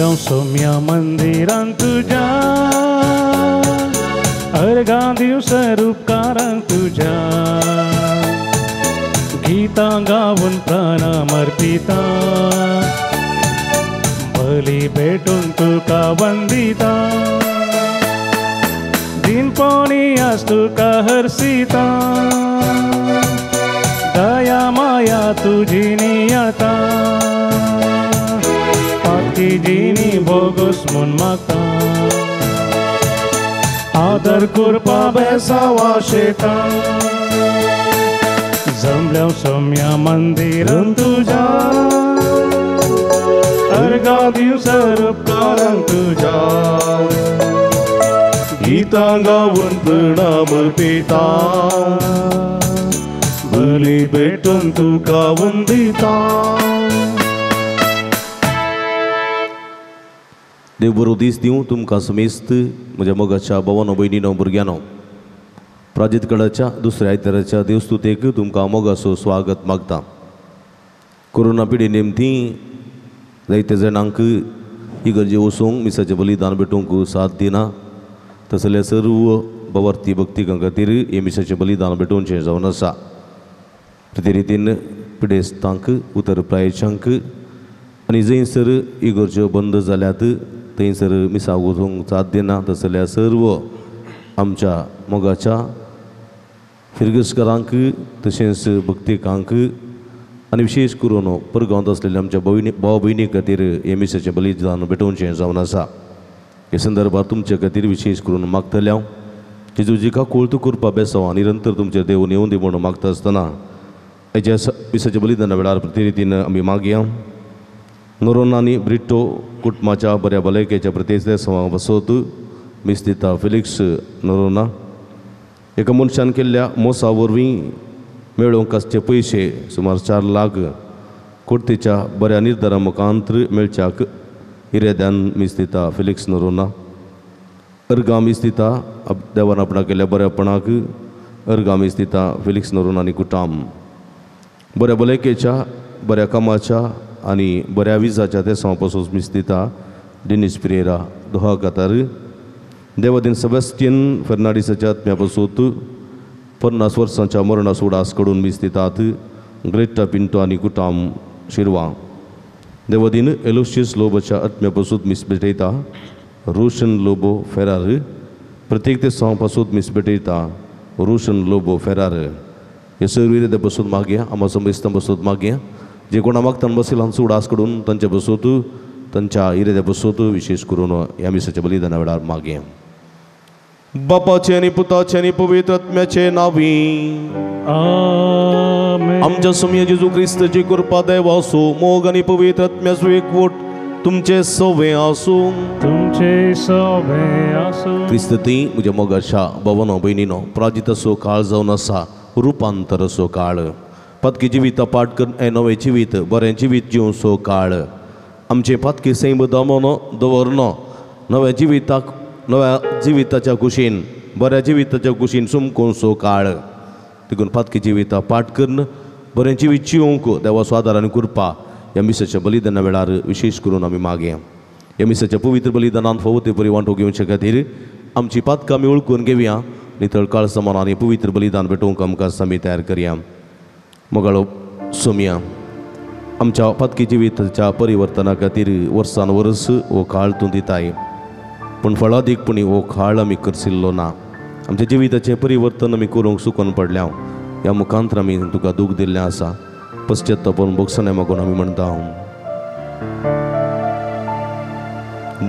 जमल्या सोम्या मंदिरान तुज्या अर्घां दिवसर उपकारांक तुज्या गीतां गावन प्रणाम अर्पिता बली भेटून तुका वंदिता दिनपणी आज तुका हर्षिता दया माया तुझी नियता पातकी जिनी भोगोस म्हूण मागता आदर कृपा बेसावा शेता जमल्या सोम्या मंदिरान तुज्या अर्घां दिवसर उपकारांक तुज्या गीतां गावन प्रणाम अर्पिता बली भेटून तुका वंदिता. देव बरो दीस दिवं तुमकां समेस्त म्हज्या मोगाच्या भावानो भयणीनो भुरग्यांनो. प्राजीत गडाच्या दुसऱ्या आयताराच्या देवस्तुतेक तुमकां मोगाचो स्वागत मागता. कोरोना पिढी निमती जायते जाणांक इगर्जे वचूंक मिसाचें बलिदान भेटूंक साथ दिना तसले सर्व भवार्थी भक्तिकां खातीर हे मिसाचें बलिदान भेटोवचें जावन आसा. ते रितीन पिडेस्तांक उतर प्रायेच्यांक आनी जंयसर इगर्ज्यो बंद जाल्यात थंयसर मिसाक वचूंक साथ दिना तसल्या सर्व आमच्या मोगाच्या फिरगसकारांक तशेंच भक्तिकांक आनी विशेश करून परगांवांत आसलेल्या आमच्या भाव भयणी खातीर हे मिसाचें बलिदान भेटोवचें जावन आसा. हे संदर्भात तुमचे खातीर विशेश करून मागतले हांव जेजूजी काकूळत करपा बेसांव निरंतर तुमचेर देवून येवन दी म्हणून मागता आसतना हेच्या मिसाच्या बलिदाना वेळार प्रतिरितीन आमी मागया. नोरोना आनी ब्रिटो कुटुंबाच्या बऱ्या भलायकेच्या प्रत्येक सवा बसोत मीस दिता फिलिक्स नोरोना एका मनशान केल्ल्या मोसा वरवीं मेळोवंक आसचे पयशे सुमार 4 लाख कोर्तेच्या बऱ्या निर्धारा मुखांतर मेळच्याक इरेद्यान मीस दिता फिलिक्स नोरोना. अर्घां मीस दिता देवान आपणा केल्ल्या बऱ्यापणाक अर्घां मीस दिता फिलिक्स नोरोना आनी कुटाम बऱ्या भलायकेच्या बऱ्या कामाच्या आनी बऱ्या विजाच्या तेसांव पासून मीस दिता डेनिस पिरेरा दोहा कातार. देवादीन सेबॅस्टियन फेर्नांडीसाच्या आत्म्या पासून 50 वर्सांच्या मरणा उडास कडून मीस दितात ग्रेटा पिंटो आनी कुटाम शिरवा. देवादीन एलोशियस लोबोच्या आत्म्या पासून मीस भेटयता रोशन लोबो फेरार. प्रत्येक तेसांव पासून मीस भेटयता रोशन लोबो फेरार. हे सर्व इरेद्या बसून मागया आमा समेस्तां बसून मागया जे कोणा मागतान बसल हांचो उडास कडून तांचे बसोत तांच्या इरेद्या बसोत विशेश करून ह्या मिसाच्या बलिदाना वेळार मागया. बापाचे आनी पुताचे आनी पवित्र आत्म्याचे नांवी आमेन. आमच्या सोमया जेजू क्रिस्ताची कृपा देव आसूं मोग आनी पवित्र आत्म्याचो एकवट तुमचे सवे आसूं तुमचे सवे आसूं. क्रिस्त ती म्हज्या मोगाच्या भावानो भयणीनो प्राजिताचो काळ जावन आसा रुपांतराचो काळ पातकी जिविता पाठ करून हें नवें जिवीत बरें जिवीत जिवचो काळ आमचें पातकी सैम दमोनो दवरनो नव्या जिविताक नव्या जिविताच्या कुशीन बऱ्या जिविताच्या कुशीन सुमकोनसो काळ देखून पातकी जिविता पाठ करून बरें जिवीत जिवंक देवाचो आदार आनी कृपा ह्या मिसाच्या बलिदाना वेळार विशेश करून आमी मागया. ह्या मिसाच्या पवित्र बलिदानान फावो ते परी वांटो घेवचे खातीर आमची पातकां आमी वळखून घेवया नितळ काळ समान आनी पवित्र बलिदान भेटोवंक आमकां आमी तयार करया. मोगाळो सोमया आमच्या पातकी जिविताच्या परिवर्तना खातीर वर्सान वर्स हो काळ तूं दिताय पूण फळादीकपणी हो काळ आमी करसिल्लो ना. आमच्या जिविताचें परिवर्तन आमी करूंक चुकून पडल्या ह्या मुखांतर आमी तुका दूख दिल्लें आसा. पश्चातापून भोगसणें मागून आमी म्हणटा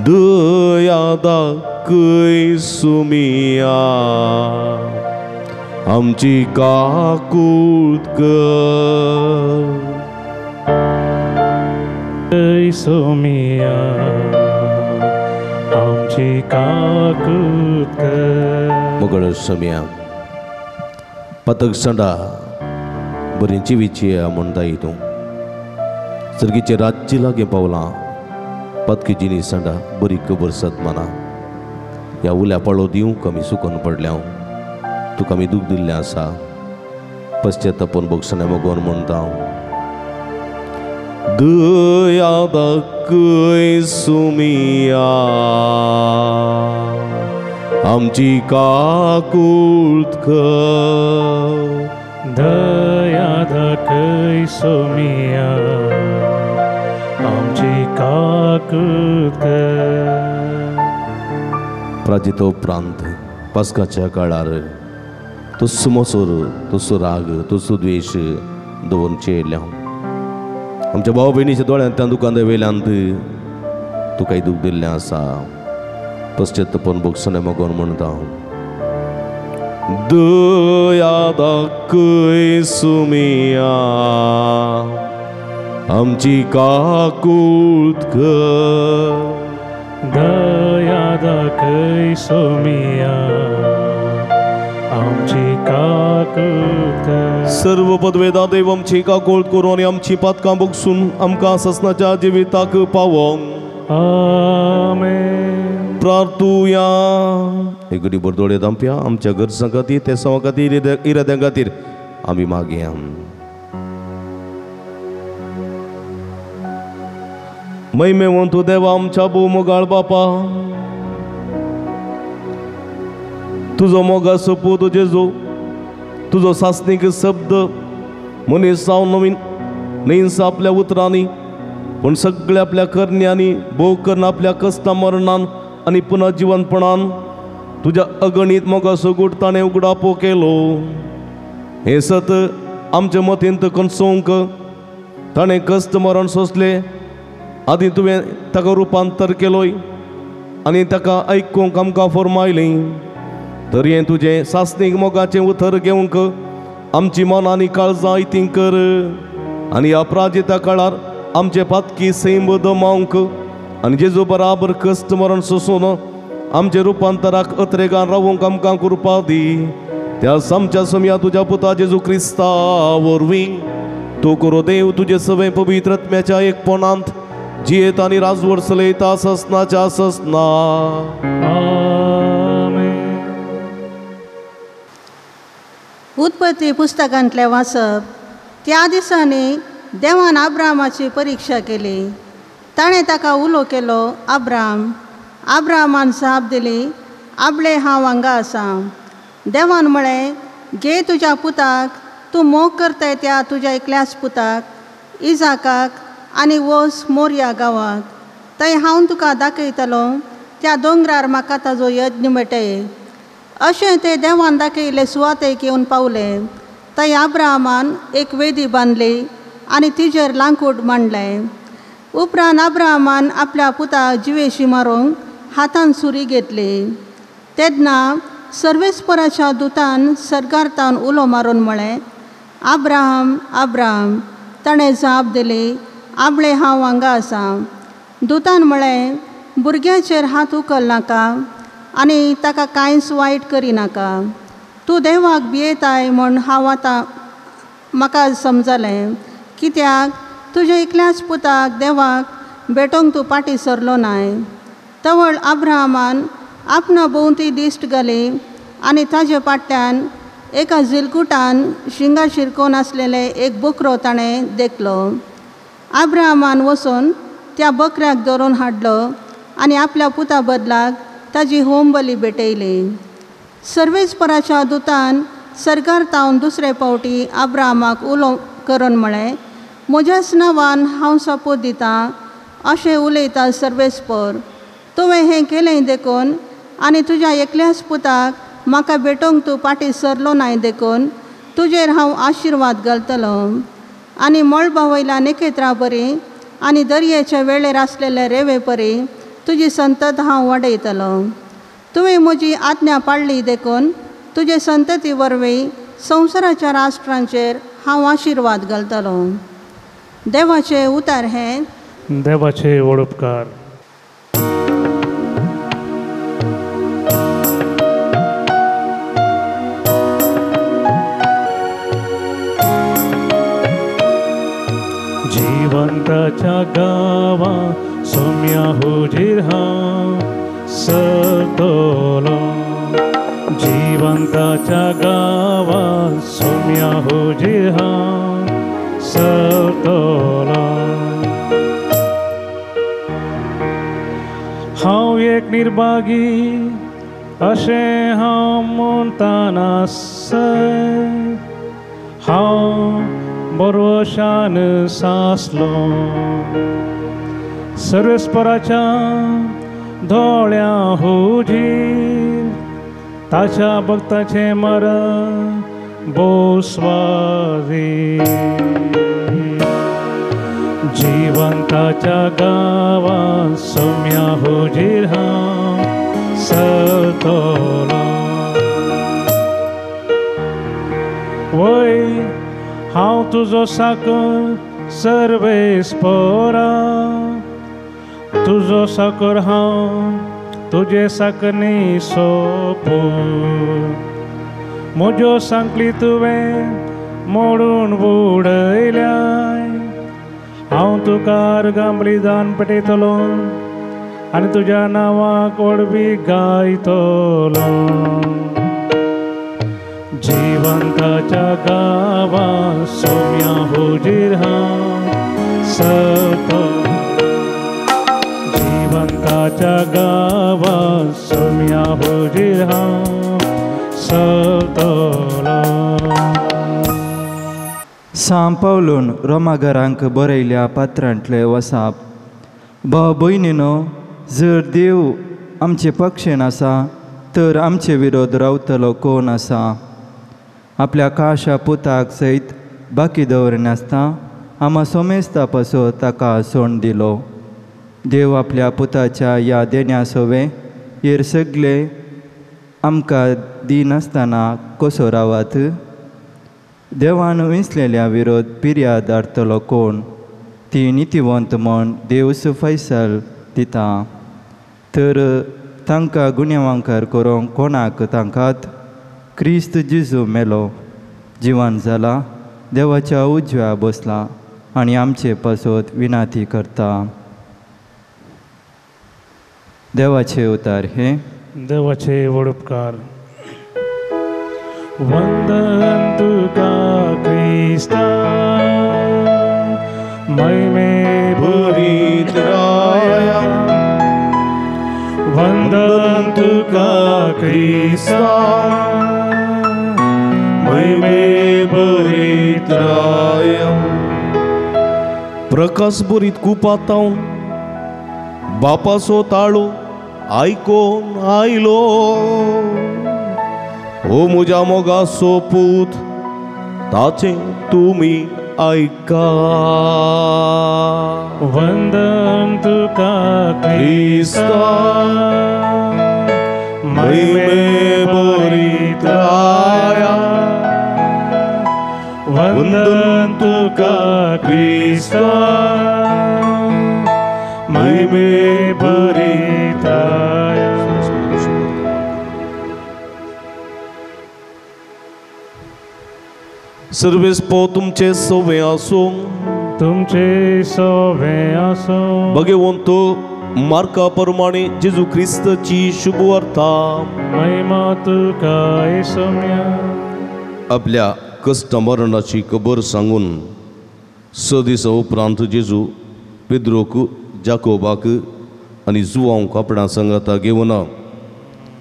दया दाखय सुमिया आमची काकूत कर सोमिया आमची काकूत कर. मोगळ सोमिया पातक सांडा बरी जिवीची म्हणटाय तूं सर्गीचे रातची लागीं पावलां पातकी जिनी सांडा बरी खबर सदमाना ह्या उल्या पाळो दिवंक आमी सुकून पडल्या तुका आमी दूख दिल्लें आसा. पश्चातापून भोगसणें मागून म्हणटा दया दाखय दाखय सुमिया आमची काकूळत कर. दया दाखय सोमिया आमची काकूत कर. प्राजितो प्रांत पास्काच्या काळार तस्सो मोसोर तस्सो राग तस्सो द्वेश दवरून चेयल्या आमच्या भाव भयणीच्या दोळ्यांतल्यान दुकान वेल्यान तुकाय दूख दिल्लें आसा. पश्चात्तपन भोगसणें मगोन म्हणटा दया दाखय सुमिया आमची काकूळत कर. दया दाखय सोमिया आमची काकूत कर. सर्व पदवेदा देव आमची काकूळत करून आनी आमची पातकां भोगसून आमकां ससनाच्या जिविताक पावोंक. आमेन. प्रार्थुया. एक घडी भर दोळे धांपया. आमच्या गरजां खातीर तेसांवा खातीर इराद्यां खातीर आमी मागया. महिमेवंत देवा आमच्या भोव मोगाळ बापा, तुजो मोगाचो पूत जेजू, तुजो सासणीक शब्द मनीस जावन नवीन न्हंयस आपल्या उतरांनी पूण सगळ्या आपल्या करण्यांनी भोव करून आपल्या कश्टा मरणान आनी पुनर्जिवनपणान तुज्या अगणीत मोगाचो गूट ताणें उगडापो केलो. हें सत आमच्या मतींत कणसोवंक ताणें कश्ट मरण सोंसलें. आदी तुवें ताका रुपांतर केलोय आनी ताका आयकूंक आमकां फर्मायलें. तर हें तुजें सासणीक मोगाचें उतर घेवंक आमची मनां आनी काळजां आयतीं कर आनी ह्या प्राजिता काळार आमचे पातकी सैम दमावंक आनी जेजू बराबर कश्ट मरण सोंसून आमचे रुपांतराक अत्रेगान रावूंक आमकां कृपा दी. त्या आमच्या समया तुज्या पुता जेजू क्रिस्ता वरवीं तूं करो देव तुजे सवें पवित्र आत्म्याच्या एकपणांत जियेत आनी राजवट चलयता ससनाच्या ससना. आमेन. उत्पत्ती पुस्तकांतलें वाचप. त्या दिसांनी देवान आब्रामाची परिक्षा केली. ताणें ताका उलो केलो, आब्राम. आब्रामान जाप दिली, आपले हांव हांगा आसा. देवान म्हळें, घे तुज्या पुताक, तूं मोग करताय त्या तुज्या एकल्याच पुताक इजाकाक, आनी वच मोरया गांवाक. थंय हांव तुका दाखयतलो त्या दोंगरार म्हाका ताजो यज्ञ मेटय. अशें ते देवान दाखयल्ले सुवातेक येवन पावले. थंय आब्रामान एक वेदी बांदली आनी तिजेर लांकूड मांडलें. उपरांत आब्रामान आपल्या पुताक जिवेशी मारूंक हातान सुरी घेतली. तेन्ना सर्वेस्पराच्या दुतान सर्गारतान उलो मारून म्हळें, आब्राम आब्राम. ताणें जाप दिली, आपले हांव हांगा आसा. दुतान म्हळें, भुरग्याचेर हात उखल नाका आनी ताका कांयच वायट करिनाका. तूं देवाक भियेताय म्हूण हांव आतां म्हाका समजलें, कित्याक तुज्या एकल्याच पुताक देवाक भेटोवंक तूं फाटीं सरलो नाय. तवळ आब्रामान आपणा भोंवती दिश्ट घाली आनी ताजे फाटल्यान एका झिलकुटान शिंगा शिरकोवन आसलेले एक बोकरो ताणें देखलो. आब्रामान वचून त्या बकऱ्याक धरून हाडलो आनी आपल्या पुता बदलाक ताजी होमबली भेटयली. सर्वेस्पराच्या दुतान सरकार तावन दुसरे फावटी आब्रामाक उलो करून म्हळें, म्हज्याच नांवान हांव सोपूत दितां अशें उलयता सर्वेस्पर, तुवें हें केलें देखून आनी तुज्या एकल्याच पुताक म्हाका भेटोवंक तूं फाटीं सरलो नाय देखून तुजेर हांव आशिर्वाद घालतलो आनी मळबा वयल्या नखेत्रां परी आनी दर्याच्या वेळेर आसलेल्या रेंवे परी तुजी संतत हांव वाडयतलो. तुवें म्हजी आज्ञा पाळ्ळी देखून तुजे संतती वरवीं संवसाराच्या राष्ट्रांचेर हांव आशिर्वाद घालतलो. देवाचें उतार हें. देवाचे व्हड उपकार. जिवंताच्या गांवा सोम्या हुजीर हांव सरतलो. जिवंताच्या गांवा सोम्या हुजीर हांव सरतलो. निर्भागी अशें हांव म्हणटाना सर हांव बरोशान सासलो सर्वेस्पराच्या दोळ्यां हुजीर ताच्या भक्ताचें मरण बोस्वादी जिवंताच्या गांवां सोम्या हुजीर हांव चलतलो वय हांव तुजो साकर सर्वेस्परा तुजो साकर हांव तुजे साकनी सोपो म्हज्यो सांकली तुवें मोडून उडयल्याय हांव तुका अर्गां बलिदान पेटयतलो आनी तुज्या नांवाक व्हडवी गायतलो जिवंताच्या गांवां सोम्या हुजीर हांव चलतलो जिवंताच्या गांवां सोम्या हुजीर हांव चलतलो. सांव पावलून रोमाघरांक बरयल्या पात्रांतले वसाप. भाव भयणीनो, जर देव आमचे पक्षेन आसा तर आमचे विरोध रावतलो कोण आसा? आपल्या काशा पुताक सयत बाकी दवरिनासतना आमा सोमेस्ता पासो ताका सोण दिलो. देव आपल्या पुताच्या ह्या देण्या सोवे हेर सगळे आमकां दिनासतना कसो रावात? देवान विंचलेल्या विरोध पिर्या धाडटलो कोण? ती नितीवंत म्हण देव फैसल दिता. तर तांकां गुन्यांवकार करूंक कोणाक तांकात? क्रिस्त जेजू मेलो, जिवन जाला, देवाच्या उजव्या बसला आनी आमचे पासत विनाती करता. देवाचे उतार हे देवाचे व्हड उपकार. वंदन तुका क्रिस्ता महिमे भरीत राया वंदन तुका क्रिस्ता महिमे भरीत राया. प्रकाश भरीत कुपातावन बापाचो ताळो आयकोन आयलो ओ म्हज्या मोगाचो पूत ताचें तुमी आयका. वंदन तुका क्रिस्ता महिमे भरीत राया वंदन तुका क्रिस्ता महिमे भरीत राया. सर्वेस पो तुमचे सवे आसूं तुमचे सवे आसूं. भगवंत मार्का प्रमाणे जेजू क्रिस्ताची शुभवार्ता. महिमा तुका सोम्या. आपल्या कश्ट मरणाची खबर सांगून 6 दिसां उपरांत जेजू पेद्रोक, जाकोबाक आनी जुवांक आपणा सांगाता घेवन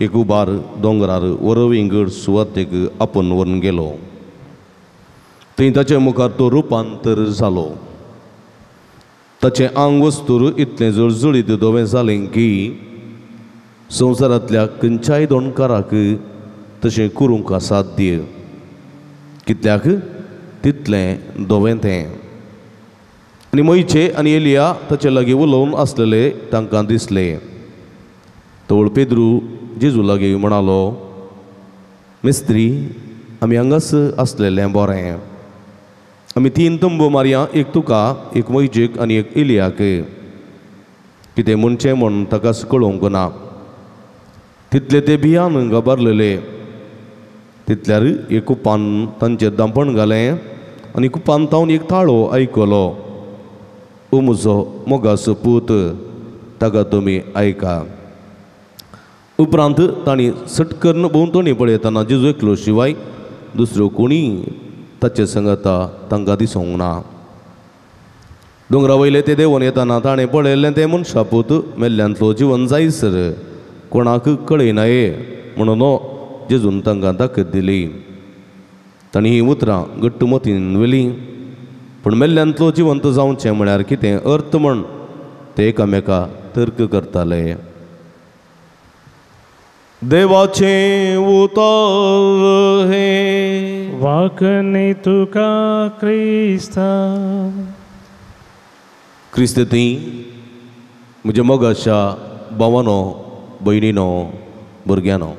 एक उबार दोंगरार वरविंगड सुवातेक आपूण व्हरून गेलो. थंय ताचे मुखार तो रुपांतर जालो. ताचें आंग वस्तूर इतलें जळजळीत धवें जालें की संवसारांतल्या खंयच्याय दोणकाराक तशें करूंक असाध्य, कित्याक तितलें धवें तें. आनी मोयचे आनी एलिया ताचे लागीं उलोवन आसलेले तांकां दिसले. तवळ पेद्रू जेजू लागीं म्हणालो, मिस्त्री, आमी हांगाच आसलेलें बरें. आमी 3 तंबू मारया, एक तुका, एक मोयजेक आनी एक एलियाक. कितें म्हणचें म्हूण ताकाच कळोवंक ना. तितले ते भियान घाबरलेले. तितल्यार एक कुपान तांचेर दांपण घालें आनी कुपान तावन एक ताळो आयकलो, ओ म्हजो मोगाचो पूत, ताका तुमी आयका. उपरांत तांणी सट करून भोंवतणी पळयतना जेजू एकलो शिवाय दुसरो कोणी ताचे संगता तांकां दिसूंक ना. दोंगरा वयले ते देंवन येतना ताणें पळयल्लें तें मनशापूत मेल्ल्यांतलो जिवन जायसर कोणाक कळयनाये म्हणून जेजून तांकां ताकद दिली. तांणी ही उतरां घट्ट मतीन व्हेलीं. पूण मेल्ल्यांतलो जिवंत जावचें म्हळ्यार कितें अर्थ म्हण ते एकामेका तर्क करताले. देवाचें उतर हें. वाकने तुका क्रिस्ता. क्रिस्त ती म्हज्या मोगाच्या भावानो, भयणीनो, भुरग्यांनो,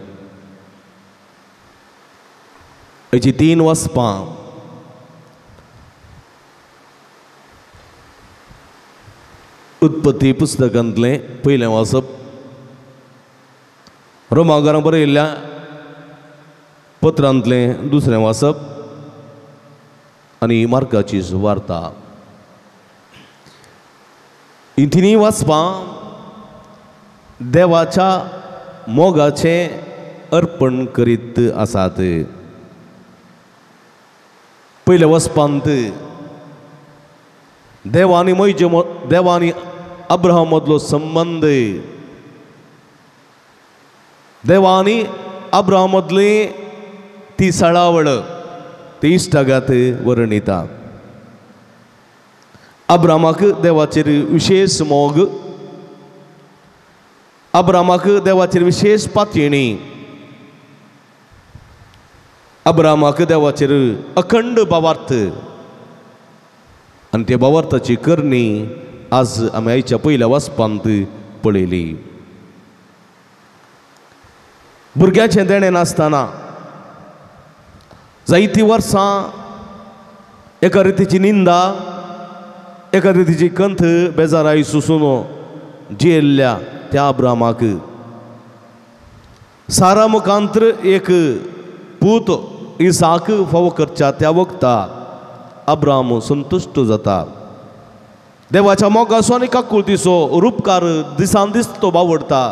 हेची 3 वाचपां उत्पत्ती पुस्तकांतलें पयलें वाचप, रोमागारां बरयल्ल्या पत्रांतलें दुसरें वाचप आनी मार्काची सुवार्ता. ही तिनूय वाचपां देवाच्या मोगाचें अर्पण करीत आसात. पयल्या वचपांत देवा आनी देवा आनी अब्राहम मदलो संबंद, देवा आनी अब्राहम मदली ती सळावळ ती इश्टागात वर्णिता. अब्रामाक देवाचेर विशेष मोग, अब्रामाक देवाचेर विशेष पातयेणी, अब्रामाक देवाचेर अखंड भावार्थ आनी त्या भावार्थाची करणी आज आमी आयच्या पयल्या वाचपांत पळयली. भुरग्याचें देणें नासतना जायतीं वर्सां एका रितीची निंदा, एका रितीची कंथ बेजाराय सुसून जियेल्ल्या त्या अब्रामाक सारा मुखांत्र एक पूत इसाक फावो करच्या त्या वखता अब्राम संतुश्ट जाता. देवाच्या मोगाचो आनी काकुळतीचो रुपकार दिसान दीस तो बावडटा.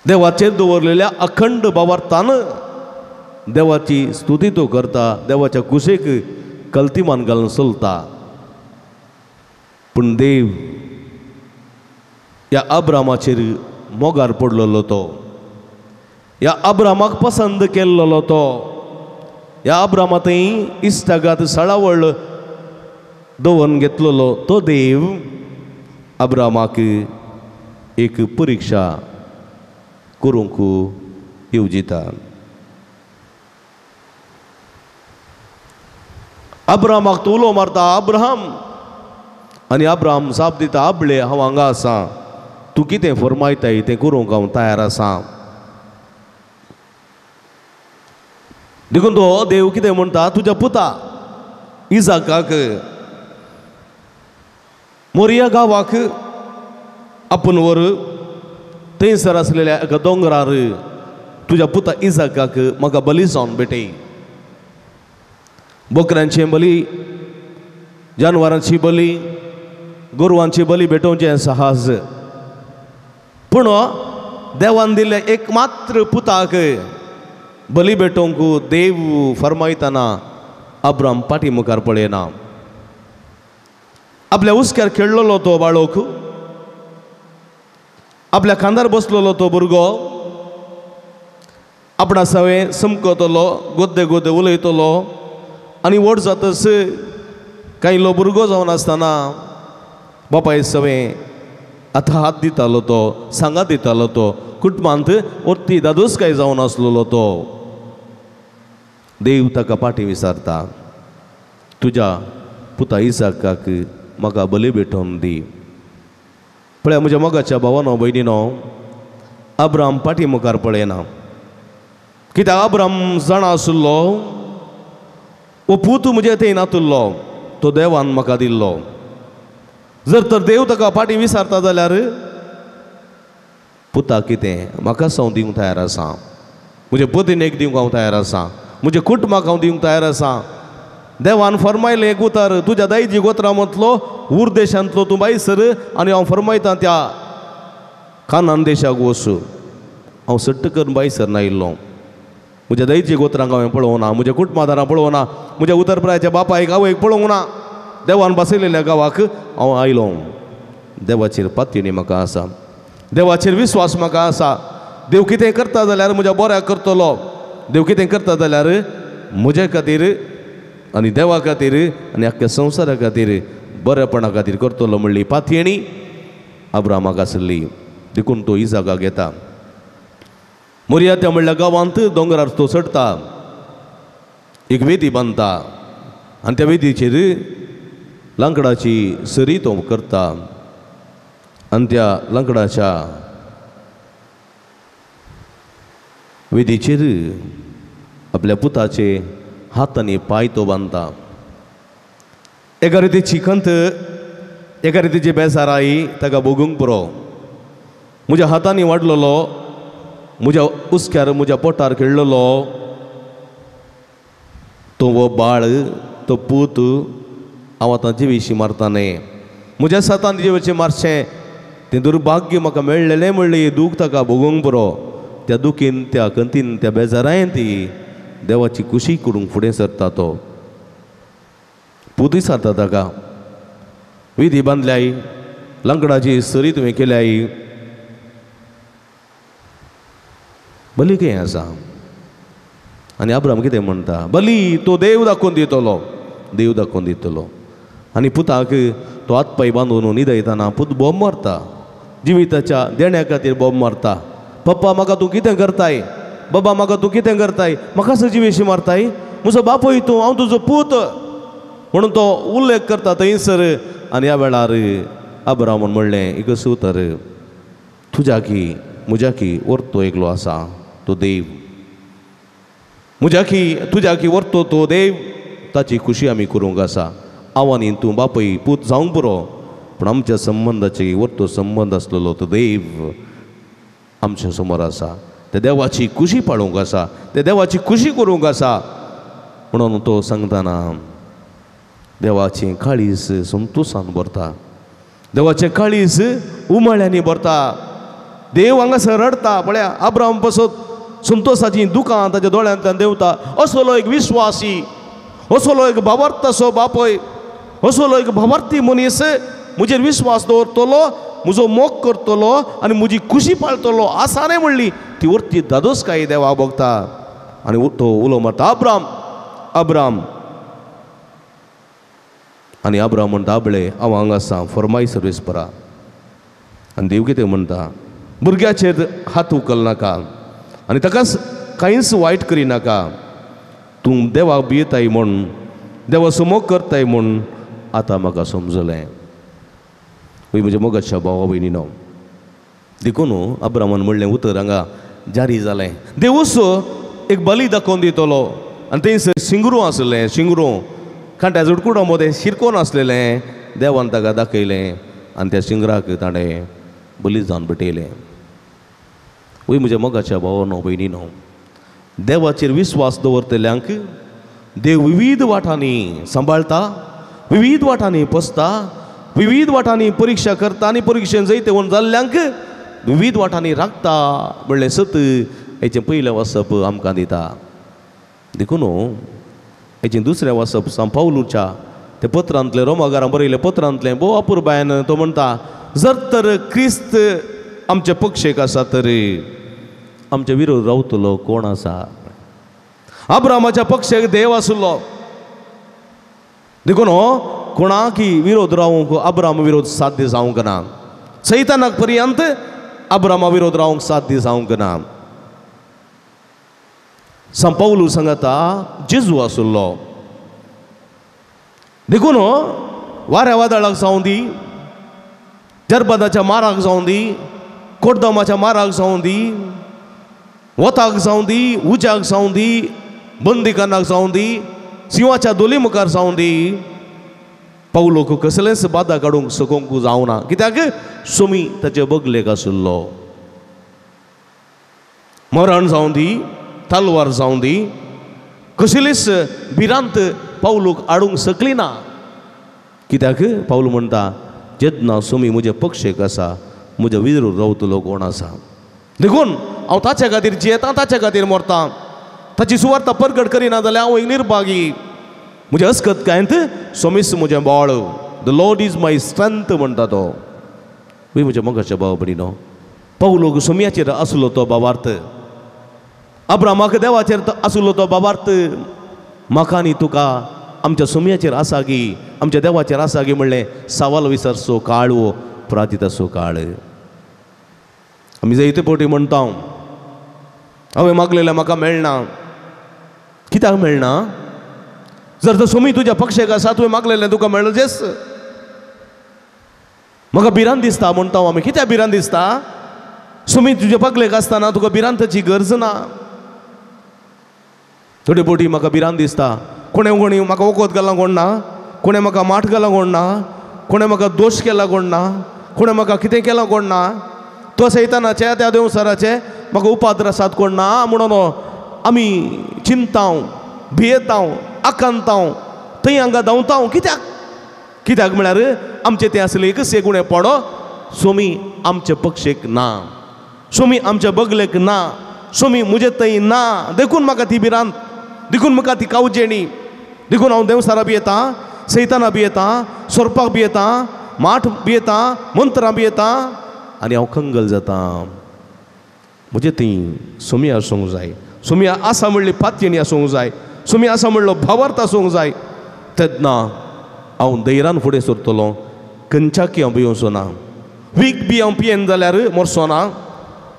देवाचेर दवरलेल्या अखंड भावार्थान देवाची स्तुती तो करता, देवाच्या कुशेक कल्तिमान घालून चलता. पूण देव ह्या अब्रामाचेर मोगार पडलेलो तो, ह्या अब्रामाक पसंद केल्लो तो, ह्या अब्रामा थंय इश्टागात सळावळ दवरून घेतलेलो तो देव अब्रामाक एक परिक्षा करूंक येवजिता. अब्रामाक तो उलो मारता, अब्राहम, आनी अब्राहम जाप दिता, आबळे हांव हांगा आसा, तूं कितें फरमायताय तें करूंक हांव तयार आसा. देखून तो देव कितें म्हणटा, तुज्या पुता इजाकाक मोरिया गांवाक आपूण व्हर, थंयसर आसलेल्या एका दोंगरार तुज्या पुता इजाकाक म्हाका बली जावन भेटय. बोकऱ्यांची बली, जानवरांची बली, गोरवांची बली भेटोवचें सहज, पूण देवान दिल्ल्या एक मात्र पुताक बली भेटोवंक देव फरमायतना अब्राम पाटी मुखार पळयना. आपल्या हुस्क्यार खेळलेलो तो बाळोख, आपल्या खांदार बसलेलो तो भुरगो, आपणा सवें समकतलो, गोद्दे गोद्दे उलयतलो आनी व्हड जातच कांयलो भुरगो जावन आसतना बापाय सवें आतां हात दितालो तो, सांगात दितालो तो, कुटुंबांत ओत्ती दादोसकाय जावन आसलेलो तो. देव ताका पाटी विचारता, तुज्या पुता इसाकाक म्हाका बली भेटोवन दी. पळया म्हज्या मोगाच्या भावानो भयणीनो, अब्राम पाटी मुखार पळयना, कित्याक अब्राम जाणा आशिल्लो हो पूत म्हजे थंय नातुल्लो, तो देवान म्हाका दिल्लो. जर तर देव ताका पाटी विचारता जाल्यार पुता कितें म्हाका हांव दिवंक तयार आसा, म्हजे पतीनेक दिवंक हांव तयार आसा, म्हजे कुटुंबाक हांव दिवंक तयार आसा. देवान फरमायलें एक उतर, तुज्या दायजी गोत्रा मदलो उर देशांतलो तूं बायसर आनी हांव फरमायता त्या कानान देशाक वच. हांव सट्ट करून बायसर नायिल्लो, म्हज्या दायजी गोत्रांक हांवें पळोवना, म्हज्या कुटुंबादारां पळोवना, म्हज्या उतरप्रायाच्या बापायक आवयक पळोवंक ना. देवान बसयलेल्या गांवाक हांव आयलो. देवाचेर पातयेणी म्हाका आसा. देवाचेर विस्वास म्हाका आसा. देव कितें करता जाल्यार म्हज्या बऱ्याक करतलो, देव कितें करता जाल्यार म्हज्या खातीर आनी देवा खातीर आनी आख्ख्या संवसारा खातीर बरेपणा खातीर करतलो म्हणली पातयेणी अब्रामाक आसली. देखून तो इजाकाक घेता. मोरिया त्या म्हणल्या गांवांत दोंगरार तो चडटा, एक वेदी बांदता आनी त्या वेदीचेर लांकडाची सरी तो करता आनी त्या लांकडाच्या वेदीचेर आपल्या पुताचे हात आनी पांय तो बांदता. एका रितीची खंत, एका रितीची बेजाराय ताका भोगूंक पुरो. म्हज्या हातांनी वाडलेलो, म्हज्या उस्क्यार म्हज्या पोटार खेळलेलो तो हो बाळ, तो पूत हांव आतां जिवीशी मारता न्ही. म्हज्या सातान जिवेचें मारचें तें दुर्भाग्य म्हाका मेळ्ळेलें म्हणलें दूख ताका भोगूंक पुरो. त्या दुखीन, त्या खंतीन, त्या बेजारायन ती देवाची कुशी करूंक फुडें सरता. तो पूतय सरता ताका. विधी बांदल्याय, लांकडाची सरी तुवें केल्याय, बली कितें आसा. आनी अब्राम कितें म्हणटा, बली तो देव दाखोवन दितलो, देव दाखोवन दितलो. आनी पुताक तो हात पांय बांदून न्हिदयतना पूत बोब मारता, जिविताच्या देण्या खातीर बोब मारता. पप्पा म्हाका तूं कितें करताय, बाबा म्हाका तूं कितें करताय, म्हाका सजिवेशी मारताय, म्हजो बापूय तूं, हांव तुजो पूत म्हणून तो उल्लेख करता थंयसर. आनी ह्या वेळार अब्रामान म्हणलें, एक उतर, तुज्या की म्हज्या की व्हरतो एकलो आसा तो देव, म्हज्या की तुज्या की व्हरतो तो देव, ताची खुशी आमी करूंक आसा. हांव आनी तूं बापूय पूत जावंक पुरो, पूण आमच्या संबंदाचे व्हरतो संबंद आसलेलो तो देव आमच्या समोर आसा. त्या देवाची खुशी पाळूंक आसा, त्या देवाची खुशी करूंक आसा म्हणून तो सांगतना देवाचें काळीज संतोशान भरता, देवाचें काळीज उमाळ्यांनी भरता. देव हांगासर रडटा पळया, अब्राम पसत संतोषाची दुकां ताच्या दोळ्यांतल्यान देंवता. असलो एक विश्वासी, असलो एक भावार्थाचो बापय, असलो एक भावार्थी मनीस म्हजेर विश्वास दवरतलो, म्हजो मोग करतलो आनी म्हजी खुशी पाळतलो आसा न्ही म्हणली ती वरती दादोसकाय देवाक भोगता. आनी तो उलो मारता, अब्राम, अब्राम. आनी अब्राम म्हणटा, आबळे हांव हांगा आसा, फरमाय सर्वीस परा. आनी देव कितें म्हणटा, भुरग्याचेर हात उखलनाका आनी ताका कांयच वायट करिनाका, तूं देवाक भियेताय म्हूण, देवाचो मोग करताय म्हूण आतां म्हाका समजलें. वय म्हज्या मोगाच्या भावा भयणीनो, देखून अब्रामान म्हणलें उतर हांगा जारी जालें. देवूच एक बली दाखोवन दितलो. आनी थंयसर शिंगरू आसलें, शिंगरू कांट्या जुडकुडो मदें शिरकोन आसलेलें, देवान ताका दाखयलें आनी त्या शिंगराक ताणें बली जावन भेटयलें. वय म्हज्या मोगाच्या भावानो भयणीनो, देवाचेर विस्वास दवरतल्यांक देव विविध वाटांनी सांबाळटा, विविध वाटांनी पोसता, विविध वाटांनी परिक्षा करता आनी परिक्षेन जैतवंत जाल्ल्यांक विविध वाटांनी राखता म्हणलें सत हेचें पयलें वाचप आमकां दिता. देखून हेचें दुसरें वाचप सांत पावलूच्या ते पत्रांतलें, रोमागारां बरयलें पत्रांतलें भोव अपुरबायेन तो म्हणटा, जर तर क्रिस्त आमचे पक्षेक आसा तर आमचे विरोध रावतलो कोण आसा. अब्रामाच्या पक्षेक देव आसलो, देखून कोणाकी विरोध रावंक अब्राम विरोध साध्य जावंक ना. सैतानाक पर्यंत अब्रामा विरोध रावंक साध्य जावंक ना. सांत पावलू सांगता जेजू आसलो, देखून वाऱ्या वादळाक जावं दी, जरबदाच्या माराक जावं दी, कोडदमाच्या माराक जावं दी, वताक जावं दी, उज्याक जावं दी, बंदीकरणाक जावं दी, शिंवाच्या दोली मुखार जावं दी, पावलोक कसलेंच बादा काडूंक सकूंक जावना. कित्याक सोमी ताचे बगलेक आशिल्लो. मरण जावं दी, तलवार जावं दी, कसलीच भिरांत पावलूक हाडूंक शकली ना. कित्याक पावलू म्हणटा, जेन्ना सोमी म्हज्या पक्षेक आसा, म्हज्या विरोध रावतलो कोण आसा. देखून हांव ताच्या खातीर जियेतां, ताच्या खातीर मरतां. ताची सुवार्ता परगट करिना जाल्यार हांव एक निर्भागी. म्हज्या अस्कत कांयत सोमीस म्हजें बळ, the Lord is my strength म्हणटा तो. वय म्हज्या मोगाच्या भाव भयणीनो, पावलोक सोमयाचेर आसलो तो बाबार्थ, अब्रामाक देवाचेर आसलो तो बाबार्थ, म्हाका आनी तुका आमच्या सोमयाचेर आसा गी, आमच्या देवाचेर आसा गी म्हणलें सवाल विसरचो काळ वो प्राजिताचो काळ. आमी जायते फावटी म्हणटा हांवें मागलेलें म्हाका मेळना. कित्याक मेळना? जर तर सोमी तुज्या पक्षेक आसा, तुवें मागलेलें तुका मेळचेंच. म्हाका भिरांत दिसता म्हणटा आमी. कित्याक भिरांत दिसता? सोमी तुज्या पगलेक आसतना तुका भिरांताची गरज ना. थोडे फावटी म्हाका भिरांत दिसता, कोणें कोणी म्हाका वखद घालां कोण ना, कोणें म्हाका माठ घालां कोण ना, कोणें म्हाका दोश केला कोण ना, कोणें म्हाका कितें केलां कोण ना, तो सैतानाचे त्या देवसराचे म्हाका उपाद्र आसात कोण ना म्हणून आमी चिंताव, भियेताव, आकांताव, थंय हांगा धांवताव. कित्याक? कित्याक म्हळ्यार आमचें तें आसलें एक सेगुणें पडो, सोमी आमचे पक्षेक ना, सोमी आमच्या बगलेक ना, सोमी म्हजे थंय ना, देखून म्हाका ती भिरांत, देखून म्हाका ती कावजेणी, देखून हांव देवसारा भियेतां, सैताना भियेतां, सोरपाक भियेतां, माठ भियेतां, मंत्रां भियेतां आनी हांव कंगल जाता. म्हजे थंय सोमी आसूंक जाय, सोमी आसा म्हणली पातयेणी आसूंक जाय, सोमी आसा म्हणलो भावार्थ आसूंक जाय. तेन्ना हांव धैर्यान फुडें सरतलो, खंयच्याकी हांव भियोवचो ना. वीख बी हांव पियेन जाल्यार मरचो ना,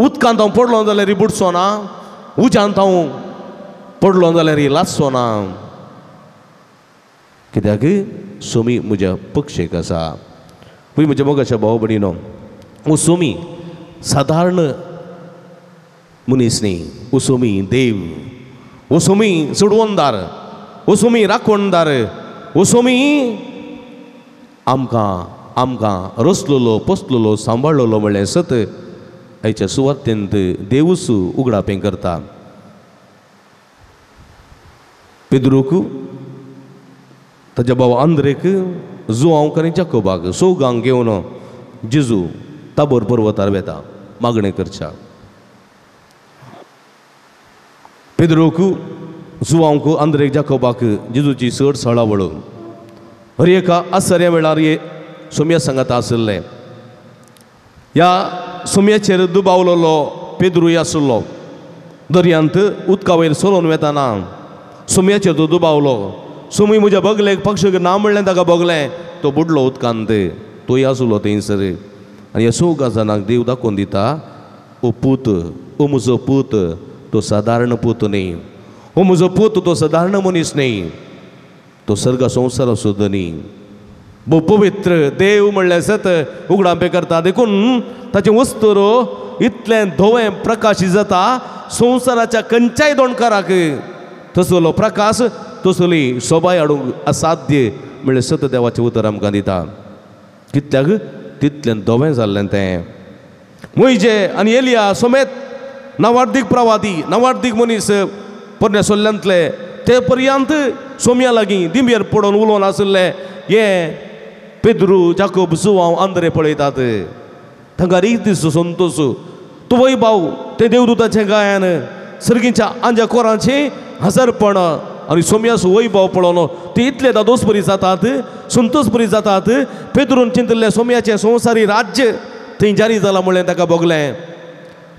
उदकांत हांव पडलो जाल्यार बुडचो ना, उज्यांत हांव पडलो जाल्यार लासचो ना. कित्याक? सोमी म्हज्या पक्षेक आसा. पळय म्हज्या मोगाच्या भाव भयणीनो, हो सोमी सादारण मनीस न्ही, हो सोमी देव, हो सोमी सोडवणदार, हो सोमी राखणदार, हो सोमी आमकां आमकां रसलेलो पोसलेलो सांबाळलेलो म्हणलें सत आयच्या सुवातेंत देवूच उगडापें करता. पेद्रूक, ताच्या भाव आंद्रेक, जुआंव आनी जाकोबाक चौगांक घेवन जेजू ताबोर पर्वतार वेता मागणें करच्या. पेद्रूक, जुआंक, आंद्रेक, जाकोबाक जेजूची चड सळावळ. हर एका आसऱ्या वेळार सोम्या सांगाता आशिल्लें. ह्या सोम्याचेर दुबावलेलो पेद्रूय आशिल्लो. दर्यांत उदका वयर चलोवन वेताना सोम्याचेर तो दुबावलो. सोमी म्हज्या बगलेक पक्षीक ना म्हणलें ताका बगलें, तो बुडलो उदकांत, तोय आशिल्लो थंयसर. आनी ह्या चौगा जाणांक देव दाखोवन दिता, ओ पूत, ओ म्हजो पूत, तो सादारण पूत न्ही, हो म्हजो पूत तो सादारण मनीस न्ही, तो सर्ग संवसाराचो धनी, भोव पवित्र देव म्हणलें सत उगडापें करता. देखून ताचें वस्तूर इतलें धवें प्रकाशीत जाता संवसाराच्या खंयच्याय दोणकाराक तसलो प्रकाश, तसली सोबाय हाडूंक असाध्य म्हणलें सत देवाचें उतर आमकां दिता. कितल्याक? तितलें धवें जाल्लें तें. मोयजे आनी एलिया समेत नवार्दीक प्रवादी, नवार्दीक मनीस पोरण्या सोल्ल्यांतले ते पर्यंत सोम्या लागीं दिंबेर पडोवन उलोवन आशिल्ले हे पेद्रू, जाकोब, जुआंव, आंद्रे पळयतात. तांकां रीत दिसतो संतोश, तो वैभाव, ते देवदूताचें गायन, सर्गीच्या आंज्या कोरांचें हजारपण आनी सोम्याचो वैभाव पळोवन ते इतले दादोस बरी जातात, संतोष बरी जातात. पेद्रून चिंतिल्लें सोम्याचें संवसारी राज्य थंय जारी जालां म्हणलें ताका भोगलें.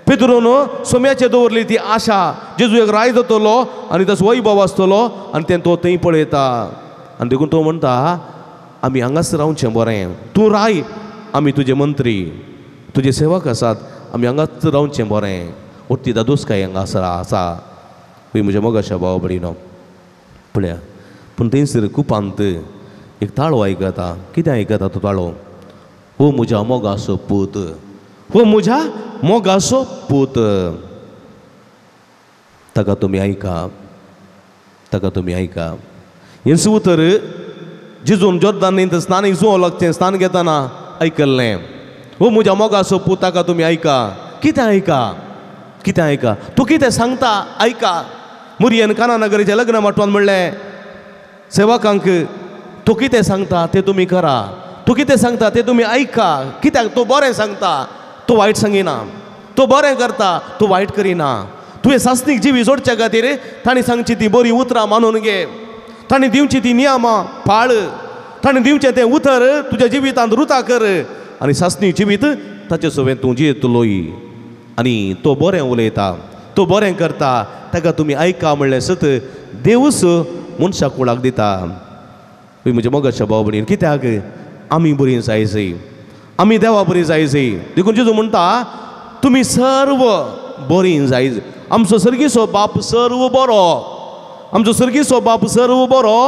पेद्रून सोम्याचेर दवरली ती आशा, जेजू एक राय जातलो आनी ताचो वैभव आसतलो आनी तें तो थंय पळयता. आनी देखून तो म्हणटा, आमी हांगाच रावचें बरें, तूं राय, आमी तुजे मंत्री, तुजे सेवक आसात, आमी हांगाच रावचें बरें, ओट्टी दादोसकाय हांगा आसा. पळय म्हज्या मोगाच्या भाव भयणीनो, पळया पूण थंयसर कुपांत एक ताळो आयकता. कितें आयकता तो ताळो? हो म्हज्या मोगाचो पूत, हो म्हज्या मोगाचो पूत, ताका तुमी आयका, ताका तुमी आयका. हेंच उतर जेजून जोर्दान न्हंयेंत स्नानीक जुंवो लागचें स्नान घेतना आयकल्लें. हो म्हज्या मोगाचो पूत, ताका तुमी आयका. कितें आयका? कितें आयका? तूं कितें सांगता आयका. मुरयेन काना नगरीच्या लग्न माटवान म्हणलें सेवकांक, तूं कितें सांगता तें तुमी करा, तूं कितें सांगता तें तुमी आयका. कित्याक? तूं बरें सांगता, तूं वायट सांगिना, तूं बरें करता, तूं वायट करिना. तुवें सासणीक जिवी जोडच्या खातीर तांणी सांगची ती बरी उतरां मानून घे, तांणी दिवची ती नियमां पाळ, ताणें दिवचें तें उतर तुज्या जिवितांत रुता कर आनी सासणी जिवीत ताचे सवें तूं जियेतलोय. आनी तो बरें उलयता, तो बरें करता, ताका तुमी आयका म्हणलें सत देवूच मनशाक कुळाक दिता. म्हज्या मोगाच्या भाव भयणीन, कित्याक आमी बरीं जाय जय, आमी देवा बरीं जाय जय. देखून जेजू म्हणटा तुमी सर्व बरीं जाय. आमचो सर्गीचो बाप सर्व बरो, आमचो सर्गीचो बाप सर्व बरो,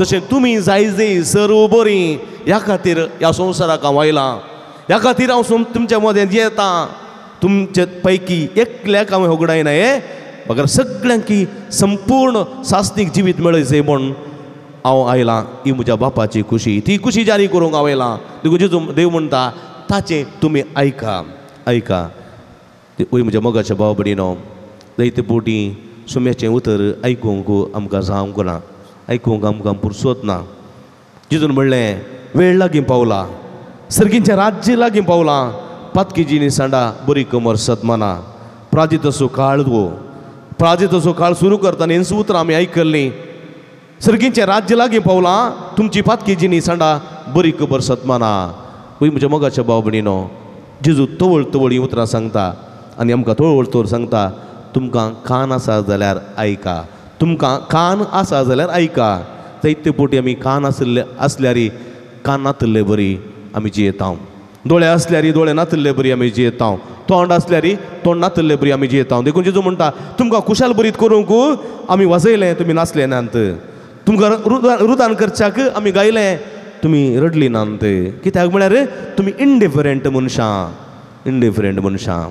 तशें तुमी जाय जय सर्व बरीं. ह्या खातीर ह्या संवसाराक हांव आयलां, ह्या खातीर हांव तुमच्या मदें येता. तुमचे पैकी एकल्याक हांवें होगडायना हे बगर सगळ्यांकी संपूर्ण सासनीक जिवीत मेळयचें म्हूण हांव आयलां. ही म्हज्या बापाची खुशी, ती खुशी जारी करूंक हांव आयलां. देखून जेजू देव म्हणटा ताचें तुमी आयका, आयका. वय म्हज्या मोगाच्या भाव भयणीनो, जायते पोटी सुम्याचें उतर आयकूंक आमकां जावंक ना, आयकूंक आमकां पुरसोत ना. जेजून म्हणलें वेळ लागीं पावला, सर्गींचें राज्य लागीं पावलां. पातकी जिणी सांडा बरी कमर सतमाना प्राजित असो काळ गो, प्राजित असो काळ सुरू करतना हेंच उतरां आमी आयकल्लीं. सर्गींचें राज्य लागीं पावलां, तुमची पातकी जिणी सांडा बरी खबर सतमाना. वय म्हज्या मोगाच्या भाव भयणीनो, जेजू तवळ तवळ हीं उतरां सांगता आनी आमकां तवळ तवळ सांगता तुमकां कान आसा जाल्यार आयका, तुमकां कान आसा जाल्यार आयका. जायते पोटी आमी कान आसले आसल्यार कान नातिल्ले बरी आमी जियेता, दोळे आसल्यार दोळे नातिल्ले बरी आमी जियेता, तोंड आसल्यार तोंड नातिल्ले बरी आमी जियेता. देखून जेजू म्हणटा तुमकां खुशाल बरीत करूंक आमी वाजयलें, तुमी नाचले नात. तुमकां रुदान करच्याक आमी गायलें, तुमी रडली नात. कित्याक म्हळ्यार तुमी इंडिफरंट मनशां, इंडिफरंट मनशां.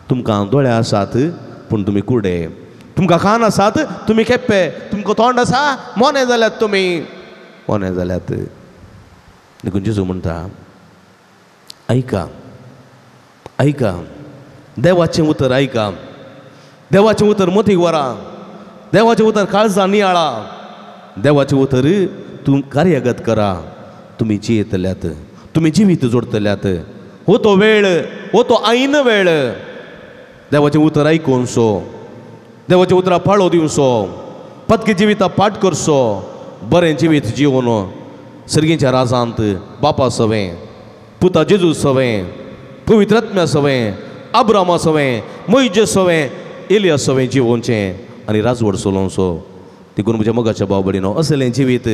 तुमकां दोळे आसात पूण तुमी कुडे, तुमकां कान आसात तुमी खेप्पे, तुमकां तोंड आसा मोने जाल्यात, तुमी मोने जाल्यात. देखून जेजू म्हणटा आयका, आयका, देवाचें उतर आयका, देवाचें उतर मतीक व्हरा, देवाचें उतर काळजां नियाळा, देवाचें उतर तूं कार्यगत करा. तुमी जियेतल्यात, तुमी जिवीत जोडतल्यात. हो तो वेळ, हो तो आयन वेळ. देवाचें उतर आयकुनसो, देवाच्या उतरां पाळो दिवचो, पतकी जिविता पाठ करचो, बरें जिवीत जिवन सर्गीच्या राजांत बापा सवें, पुता जेजू सवें, पवित्र आत्म्या सवें, अब्रामा सवें, मोयजे सवें, एलिया सवें जिवोवचें आनी राजवड चलोवचो. देखून म्हज्या मोगाच्या भाव भयणीनो, असलें जिवीत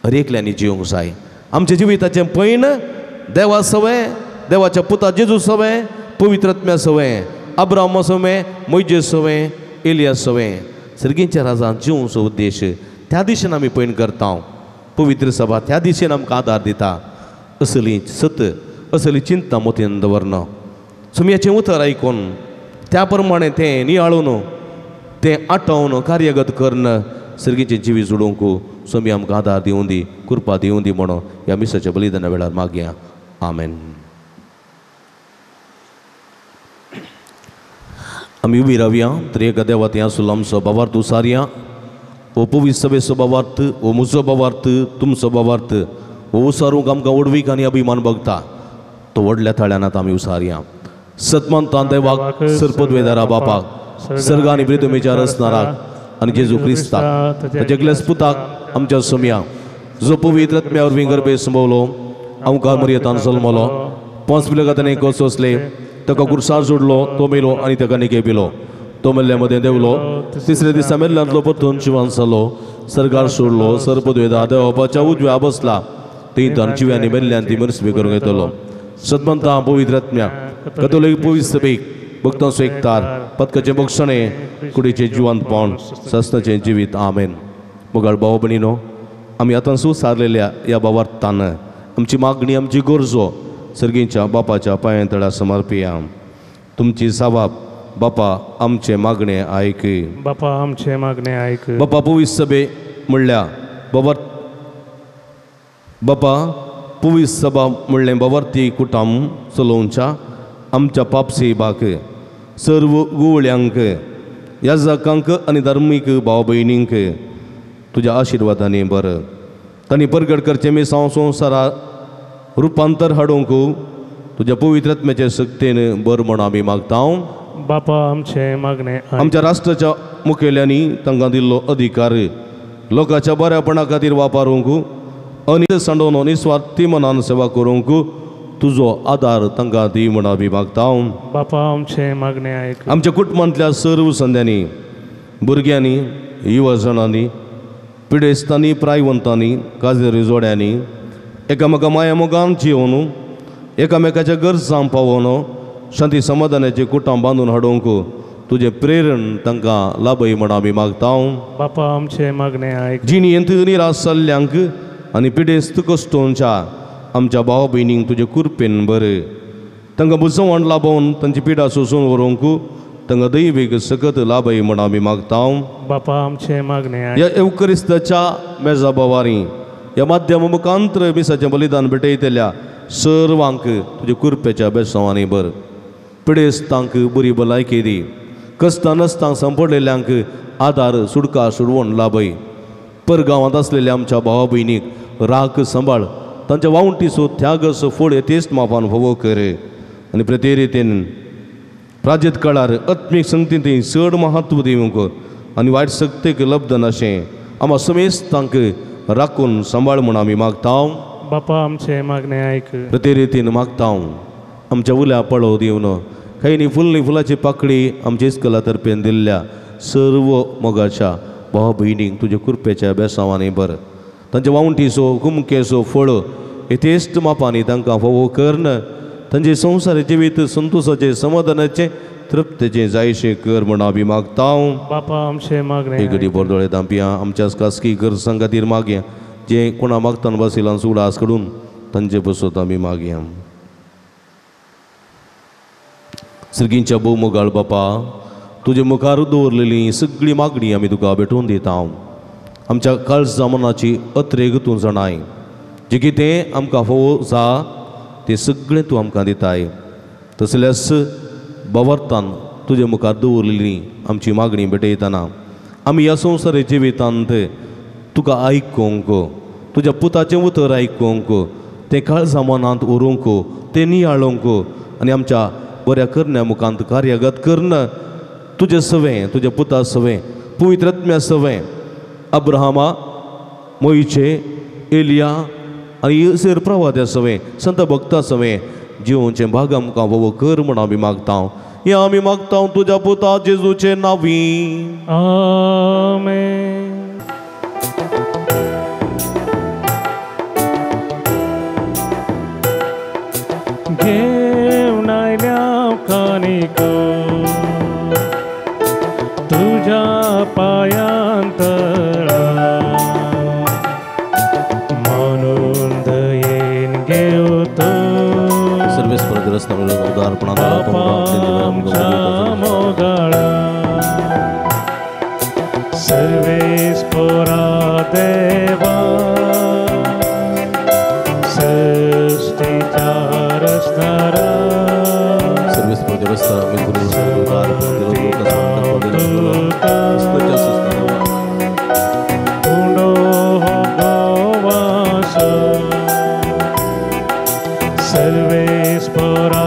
हर एकल्यांनी जिवंक जाय. आमच्या जिविताचें पयण देवा सवें, देवाच्या पुता जेजू सवें, पवित्र आत्म्या सवें, अब्रामा सवें, मोयजे सवें, एलिया सवें सर्गीच्या राजान जिवचो उद्देश त्या दिशेन आमी पयण करता. पवित्र सभा त्या दिशेन आमकां आदार दिता. असली सत, असली चिंता मोतीन दवरना. सुमयाचें उतर आयकून त्या प्रमाणे तें नियाळून तें आटोवन कार्यगत करून सर्गीचें जिवीत जोडूंक स्वामी आमकां आदार दिवं दी, कृपा दिवं दी म्हणून ह्या मिसाच्या बलिदाना वेळार मागया. आमेन. आमी उबी रावया. त्रिएका देवा थंय आसलो आमचो भावार्थ उसारया. हो पवित्र सभेचो भावार्थ, हो म्हजो भावार्थ, तुमचो भावार्थ, हो उसारूंक आमकां व्हडवीक आनी अभिमान भोगता. तो व्हडल्या ताळ्यान आतां आमी उसारया. सतमंतान देवाक, सरपदवेदारा बापाक, सर्ग आनी प्रितमेच्या रचणाराक आनी जेजू क्रिस्ताक ताच्या ग्लेस पुताक आमच्या सोमया, जो पवित्र आत्म्या वरवीं गर्भे संभवलो, आमकां मरियतान जल्मलो, 5 पिलगातांनी कोसोसले, ताका कुर्सार जोडलो, तो मेलो आनी ताका निके पिलो. तो मेल्ल्या मदें देंवलो, तिसऱ्या दिसा मेल्ल्यांतलो परतून जिवान जालो, सर्गार सोडलो, सर्पद्वेदा देवाच्या उजव्या बसला, थंय तान जिव्यांनी मेल्ल्यान ती मरसबी करूंक येतलो. सतमंता पवित्र आत्म्या, कथोलीक पवित्र सभेक, भक्तांचो एकतार, पदकाचें बक्षणें, कुडीचें जिवंतपण, सस्नाचें जिवीत. आमेन. मोगाळ भाव भयणीनो, आमी आतां सुसारलेल्या ह्या भावार्थान आमची मागणी, आमची गरजो सर्गीच्या बापाच्या पांयां तळा समर्पिया. तुमची साबाब बापा आमचें मागणें आयक, बापा आमचें मागणें आयक. बापा पवित्र सभे म्हणल्या बाबा, बापा पवित्र सभा म्हणलें बाबार्थी कुटाम चलोवच्या आमच्या पापसी बाक, सर्व गुवळ्यांक, याजकांक आनी धार्मीक भाव भयणींक तुज्या आशिर्वादांनी बरं तांणी परगट करचें मिसांव संवसारा रुपांतर हाडूंक तुज्या पवित्र आत्म्याचे शक्तीन बरं म्हूण आमी मागता. बापा आमचें मागणें. आमच्या राष्ट्राच्या मुखेल्यांनी तांकां दिल्लो अधिकार लोकांच्या बऱ्यापणा खातीर वापरूंक आनी सांडोवन निस्वार्थी मनान सेवा करूंक तुजो आदार तांकां दी म्हण आमी मागता. बापा आमचें मागणें आयक. आमच्या कुटुंबांतल्या सर्व संद्यांनी, भुरग्यांनी, युवजणांनी, पिडेस्तांनी, प्रायवंतांनी, काजरी जोड्यांनी एकामेका माया मोगान जिवन एकामेकाच्या गरजां पावोवन शांती समाधानाचे कुटां बांदून हाडूंक तुजें प्रेरण तांकां लाभय म्हण आमी मागता. बापा आमचें मागणें आयक. जिणेंत निराश जाल्ल्यांक आनी पिडेस्त कश्टोंच्या आमच्या भाव भयणींक तुजे कृपेन बरें तांकां बुजवण लाभोवन तांची पिडा सोसून व्हरूंक तांकां दैवीक सकत लाभय म्हण आमी मागता. बापा आमचें मागणें आयक. ह्या एवकरिस्ताच्या मेजा बोवारी ह्या माध्यमा मुखांतर मिसाचें बलिदान भेटयतल्या सर्वांक तुजे कृपेच्या बेसांवांनी बर पिडेस्तांक बरी भलायकी दी, कस्तां नसतांक सांपडलेल्यांक आदार सुडका सुडवण लाभय, परगांवांत आसलेल्या आमच्या भावा भयणीक राख सांबाळ, तांच्या वावंटीचो त्यागसो फळ येतेच मापान फावो कर आनी प्रति रितीन प्राजेत काळार आत्मीक संगतींत चड महत्व दिवंक आनी वायट शक्तीक लब्ध नाशें आमा समेस्तांक राखून सांबाळ म्हूण आमी मागता. बापा आमचें मागणें आयक. प्रति रितीन मागता आमच्या उल्या पळोव दिवन खंयनी फुलनी फुलाची पाकळी आमच्या इस्कला तर्फेन दिल्ल्या सर्व मोगाच्या भाव भयणींक तुज्या कृपेच्या बेसांवांनी बर तांच्या वावंटीचो कुमकेचो फळ येथेश्ट मापांनी तांकां फावो करून तांचे संवसार जिवीत संतोशाचें समाधानाचें तृप्तेचें जायशें कर म्हण आमी मागता. बापा आमचें मागणें एक घडी बोरदोळे धांपया आमच्या खासगी गरजां खातीर मागया जे कोणा मागतान बशिल्ल्यान उगडास काडून तांचे बसत आमी मागया. सर्गींच्या भोव मोगाळ बापा, तुजे मुखार दवरलेली सगळी मागणी आमी तुका भेटोवन दिता. आमच्या काळजा मनाची अत्रेग तूं जाणाय, जें कितें आमकां फावो जा तें सगळें तूं आमकां दिताय. तसल्याच बावरतान तुजे मुखार दवरलेली आमची मागणी भेटयतना आमी ह्या संवसारी जिवितांत तुका आयकूंक, तुज्या पुताचें उतर आयकूंक, तें काळजा मनांत उरूंक, तें नियाळूंक आनी आमच्या बऱ्या करण्या मुखांत कार्यगत करून तुजें सवें, तुज्या पुता सवें, पवित्र आत्म्या सवें अब्राहमा, मोयचे, एलिया आनी येसर प्रवाद्या सवें, संत भक्ता सवें जिवनचें भाग आमकां फावो कर म्हूण आमी मागता. हें आमी मागता तुज्या पुता जेजूचे नांवी. आमेन. घेवन आयल्या कानिको तुज्या पायांतळा म्हणून दयेन घेव तूं मोगाळा सर्वेस्पोरा देवा सृष्टीच्या रचणारा उंडो गोवास सर्वेस्पोरा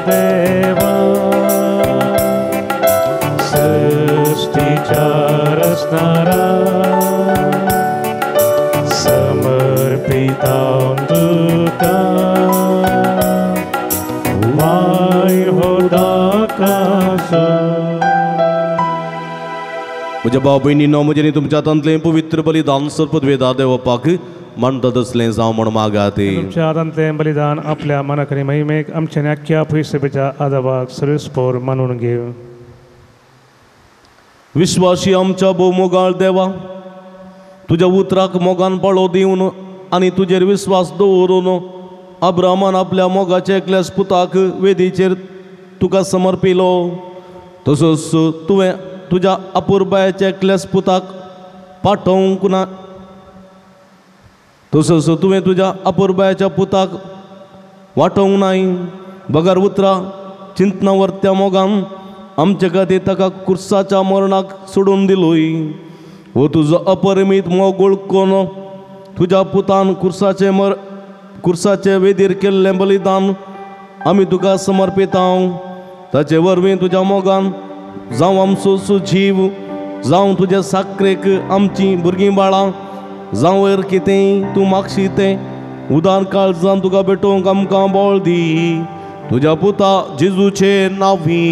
देवा सृष्टीच्या रचणारा समर्पितां तुका वाय हो दाकासो. म्हज्या भाव भयणीनो, म्हजें तुमच्या हातांतलें पवित्र बलिदान सर्पद्वेदा देवपाक मानता तसलें जावं म्हण मागात. तुमच्या हातांतलें बलिदान आपल्या मनाक आनी महिमेक आमच्या न्याक्या पयसपेच्या आदाबाक सर्वेस्पोर मानून घेव. विश्वासी आमच्या भोव मोगाळ देवा, तुज्या उतराक मोगान पाळो दिवन आनी तुजेर विस्वास दवरून अब्राहमान आपल्या मोगाच्या एकल्याच पुताक वेदीचेर तुका समर्पिलो, तसोच तुवें तुज्या अपुरबायाच्या एकल्याच पुताक पाठोवंक ना, तसोच तुवें तुज्या अपुरबायाच्या पुताक वाटोवंक नाय, बगर उतरां चिंतना वर्त्या मोगान आमचे खातीर ताका कुर्साच्या मरणाक सोडून दिलोय. हो तुजो अपरिमीत मोग वळखून तुज्या पुतान कुर्साचे वेदीर केल्लें बलिदान आमी तुका समर्पिता. ताचे वरवीं तुज्या मोगान जावं आमचो सुजीव, जावं तुज्या साकरेक आमचीं भुरगीं बाळां, जावं वयर कितें तूं मागशी तें उदार काळजान तुका भेटोवंक आमकां बळ दी तुज्या पुता जेजूचे नांवी।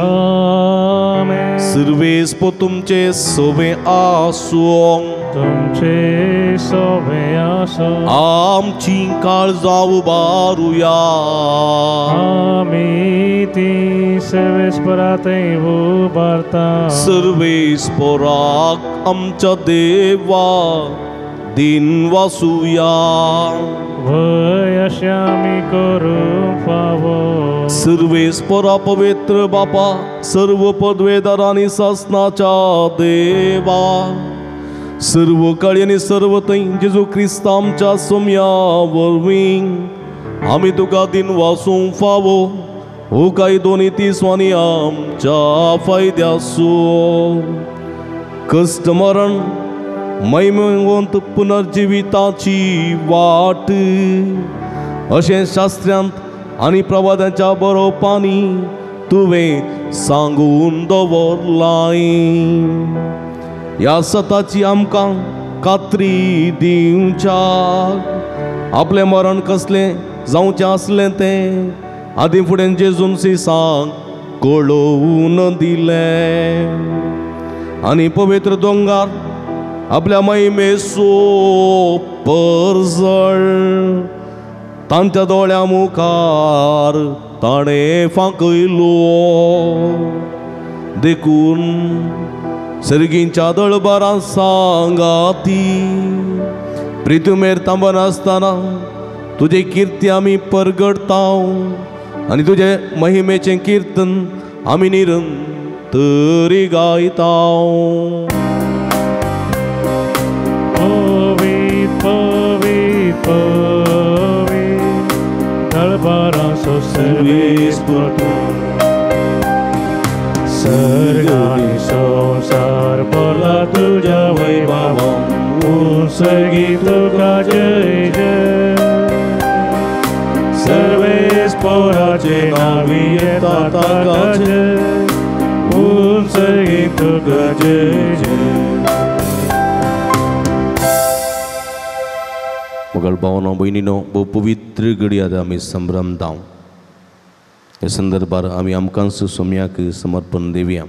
आमेन। सर्वेस पो तुमचे सोबे आसूं। तुमचे सोबे आसूं। आमची काळजां उबारुया। आमी ती सर्वेस्परा थंय उबारता। सर्वेस्पराक आमच्या देवा दिन वासुया। वय अशें आमी करूंक फावो। सर्वेस्परा पवित्र बापा सर्व पदवेदार आनी सासनाच्या देवा सर्व काळी आनी सर्व थंय जेजू क्रिस्त आमच्या सोम्या वरवीं आमी तुका दिन वासूंक फावो हो कायदो आनी तिसवानी आमच्या फायद्याचो कश्ट मरण महिमेवंत पुनर्जिविताची वाट अशें शास्त्रांत आनी प्रवादांच्या बरोवपांनी तुवें सांगून दवरलाय। ह्या सताची आमकां खात्री दिवच्याक आपलें मरण कसलें जावचें आसलें तें आदीं फुडें जेजून सिसांक कळोवन दिलें आनी पवित्र दोंगार आपल्या महिमेचो परजळ तांच्या दोळ्या मुखार ताणें फांकयलो। देखून सर्गींच्या दळबारां सांगाती प्रितुमेर थांबनासतना तुजे किर्ती आमी परगडता आनी तुजे महिमेचें किर्तन आमी निरंतरी गायता। पवित्र पवित्र पवित्र दळबारांचो सर्वेस्पर तूं सर्ग आनी संवसार भरला तुज्या वैभवान उंचगी तुका जय जय। सर्वेस्पराचे नांवी येता ताका जय उंचगी तुका जय जय। मगळ भावनो भयणीनो भोव पवित्र घडी आतां आमी संभ्रमता। ह्या संदर्भार आमी आमकांच सोम्याक समर्पण दिवया।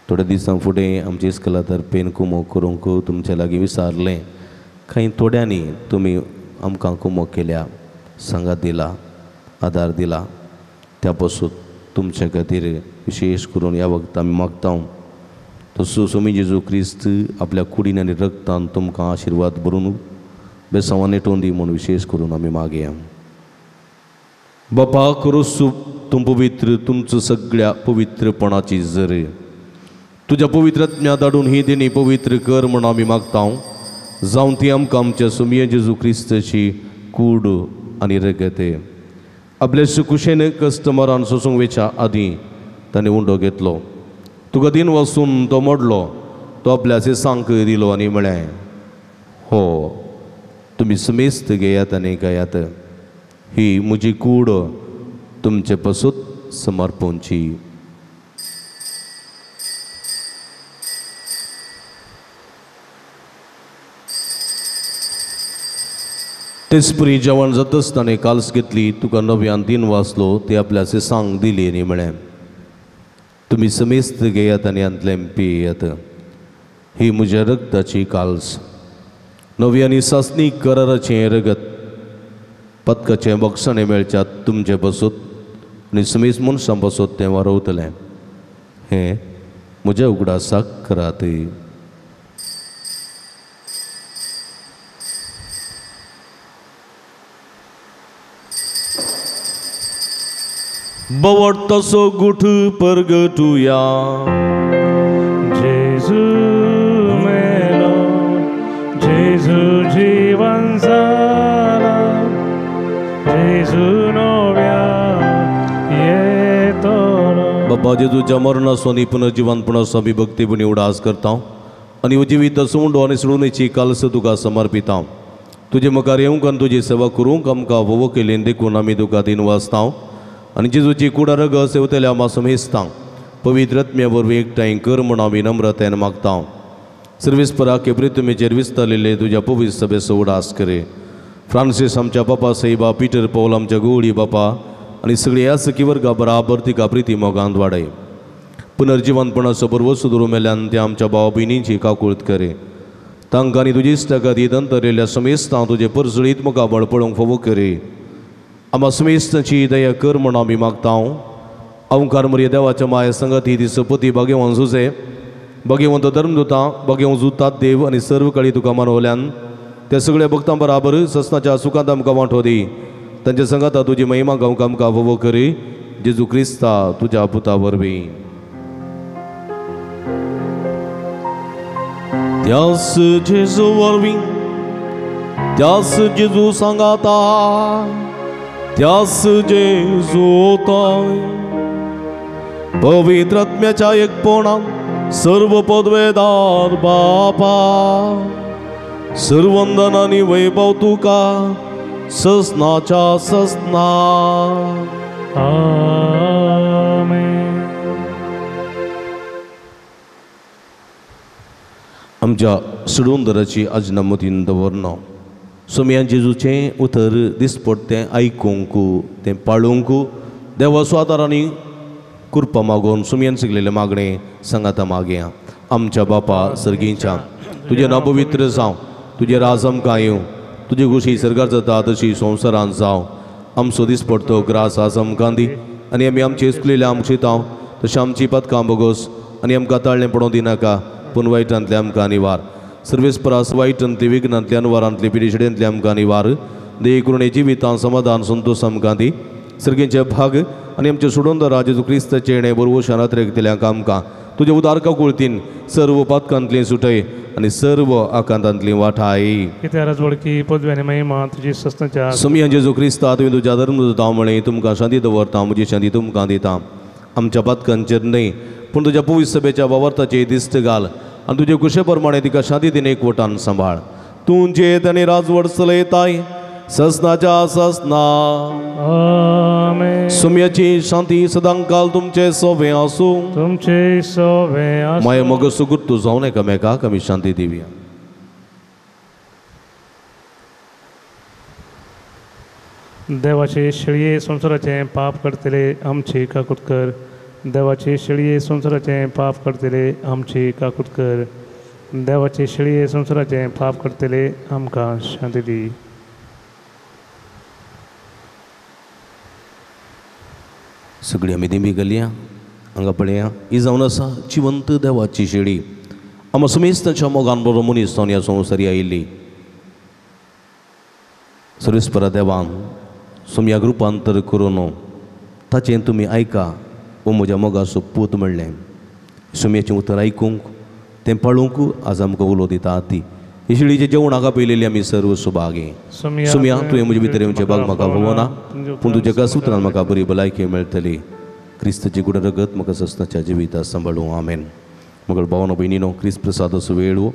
थोड्या दिसां फुडें आमच्या इस्कोला तर्फेन कुमो करूंक तुमच्या लागीं विचारलें कांय थोड्यांनी तुमी आमकां कुमो केल्या सांगात दिला आदार दिला त्या पासून तुमच्या खातीर विशेष करून ह्या वखदां आमी मागता। तसो सोमी जेजू क्रिस्त आपल्या कुडीन आनी रक्तान तुमकां आशिर्वाद भरून बेसांवान नेटोवन दी म्हूण विशेष करून आमी मागया। बापा क्रूस तूं पवित्र तुमचो सगळ्या पवित्रपणाची जर तुज्या पवित्र आत्म्या धाडून ही देणी पवित्र कर म्हूण आमी मागता जावन ती आमकां आमच्या सोमये जेजू क्रिस्ताची कूड आनी रगत आपले सुकुशेन कस्टमरान सोसूंक वेच्या आदीं ताणें उंडो घेतलो तुका दिन वसून तो मोडलो तो आपल्या सांक दिलो आनी म्हळें हो तुमी समेस्त घेयात आनी गायात ही म्हजी कूड तुमचे पसून समर्पणची। तेचपरी जेवण जातच ताणें काल्स घेतली तुका नव्यान दिन वाचलो ती आपल्या सांग दिली आनी म्हळें तुमी समेस्त घेयात आनी हांतलें पियेयात ही म्हज्या रक्ताची काल्स नवी आनी सासणी कराराचें रगत पदकाचें बक्षाणें मेळच्यात तुमचे बसूत आनी समेस्त मनशां बसूत तें वारवतलें हें म्हज्या उगडासाक करात। बवट तसो गुठ परगटुया जेजू मेलो जेजू जीवन जाला जेजू नव्या येतलो। बाबा जेजूच्या मरणाचो आनी पुनर्जिवनपणाचो आमी भक्तीपणी उडास करता आनी जिवीत सोंडो आनी सोडूनेची कालस तुका समर्पिता। तुजे मुखार येवंक आनी तुजी सेवा करूंक आमकां वोवो केली देखून आमी तुका दिन वाचता आनी जेजूची कुडा रगत सेवतल्या मासमेस्तां पवित्र आत्म्या वरवीं एकठांय कर म्हूण आमी नम्रतायेन मागता। सर्वेस्परा के प्रितुमेचेर विस्तारलेले तुज्या पवित्र सभेचो उडास करे फ्रांसीस आमच्या बापा साहेबा, पीटर पौल आमच्या गोवळी बापा आनी सगळी ह्या सखी वर्गा बराबर तिका प्रिती मोगांत वाडय. पुनर्जिवंतपणाचो बरवसो धरून मेल्यान त्या आमच्या भाव भयणींची काकूळत करे. तांकां आनी तुजी इश्टागती दंतरलेल्या समेस्तां तुजें परजळीत मुखाबळ पळोवंक फावो करे. आमा समेस्तांची दया कर म्हूण आमी मागता. अवकार मरिया देवाच्या माया संगती ती सपती भाग्यवंत सुसे, भाग्यवंत धर्मदुतां, भाग्यवंत जुतात देव आनी सर्व काळी तुका मानवल्यान त्या सगळ्या भक्तां बराबर ससनाच्या सुखांत आमकां वांटो दी. तांच्या संगाता तुजी महिमा गावंक आमकां फावो करी. जेजू क्रिस्ता तुज्या पुता वरवीं. त्यास जेजू वरवीं, त्यास जेजू सांगाता, त्यास जेजू ताय पवित्र आत्म्याच्या एकपणान सर्व पदवेदार बापा, सर्वंदन आनी वैभव तुका ससनाच्या ससना. आमेन. आमच्या सुडूंदराची आजना मतीन दवरना. सोमया जेजूचें उतर दिसपट तें आयकूंक, तें पाळूंक देवाचो आदार आनी कृपा मागून सुमयान शिकलेलें मागणें सांगाता मागया. आमच्या बापा सर्गींच्या, तुजें नांव पवित्र जावं, तुजें राज आमकां येवं, तुजी खुशी सर्गार जाता तशी संवसारांत जावं. आमचो दिसपडतो ग्रास आज आमकां दी आनी आमी आमचे चुकलेले आमकां शितांव तशें आमची पदकां बोगोस आनी आमकां ताळणें पडोवंक दिनाका, पूण वायटांतलें आमकां निवार. सर्वेस परास वायटांतली, विघ्नांतली, अनवारांतली, पिडेशेंतली आमकां निवार. देह करुणे जिवितां समाधान संतोश आमकां दी. सर्गींचे भाग आनी आमचे सोडोंदरा जेजू क्रिस्ताचें येणें बरवशान अत्रेक दिल्या आमकां तुजे उदार काकुळतीन सर्व पातकांतली सुटय आनी सर्व आकांतांतली वाठाय. कित्याक राजवडकी पदवी आनी महिमा तुजी ससनाच्या. सोमया जेजू क्रिस्ता तुवें तुज्या धर्मदूतां म्हळें, तुमकां शांती दवरता, म्हजी शांती तुमकां दिता. आमच्या पातकांचेर न्हय पूण तुज्या पवित्र सभेच्या वावरताचेर दिश्ट घाल आनी तुजे कुशे प्रमाणे तिका शांती दिन एकवटान सांबाळ. तूं जेत आनी राजवट चलयताय ससनाच्या ससना. आमेन. सुम्याची शांती सदांकाल तुमचे सोवे आसूं. तुमचे सोवे आसूं. माया मग सुगुर्तू जावन एकामेकाक आमी शांती दिवया. देवाचे शेळये संवसाराचें पाप करतले आमची काकूत कर. देवाचे शेळये संवसाराचें पाप करतले आमची काकूत कर. देवाचे शेळये संवसाराचें पाप करतले आमकां शांती दी. सगळी आमी दिंबी घालया. हांगा पळया, ही जावन आसा जिवंत देवाची शेळी. आमा समेस्ताच्या मोगान बरो मनीस जावन ह्या संवसारी आयिल्ली. सर्वेस्परा देवान सोमयाक रुपांतर करून ताचें तुमी आयका, ओ म्हज्या मोगाचो पूत म्हणलें. सोमयाचें उतर आयकूंक तें पाळूंक आज आमकां उलो दिता ती. ही शेळीचें जेवण हांगा पळयलेली आमी सर्व सुभागे. सोमया तुवें म्हजे भितर येवचें भाग म्हाका भोवना, पूण तुज्या एका सुत्रान म्हाका बरी भलायकी मेळटली. क्रिस्ताची गुड रगत म्हाका ससनाच्या जिविता सांबाळूं. आमेन. मगळ भावनो भयणीनो, क्रिस्त प्रसादाचो वेळ हो.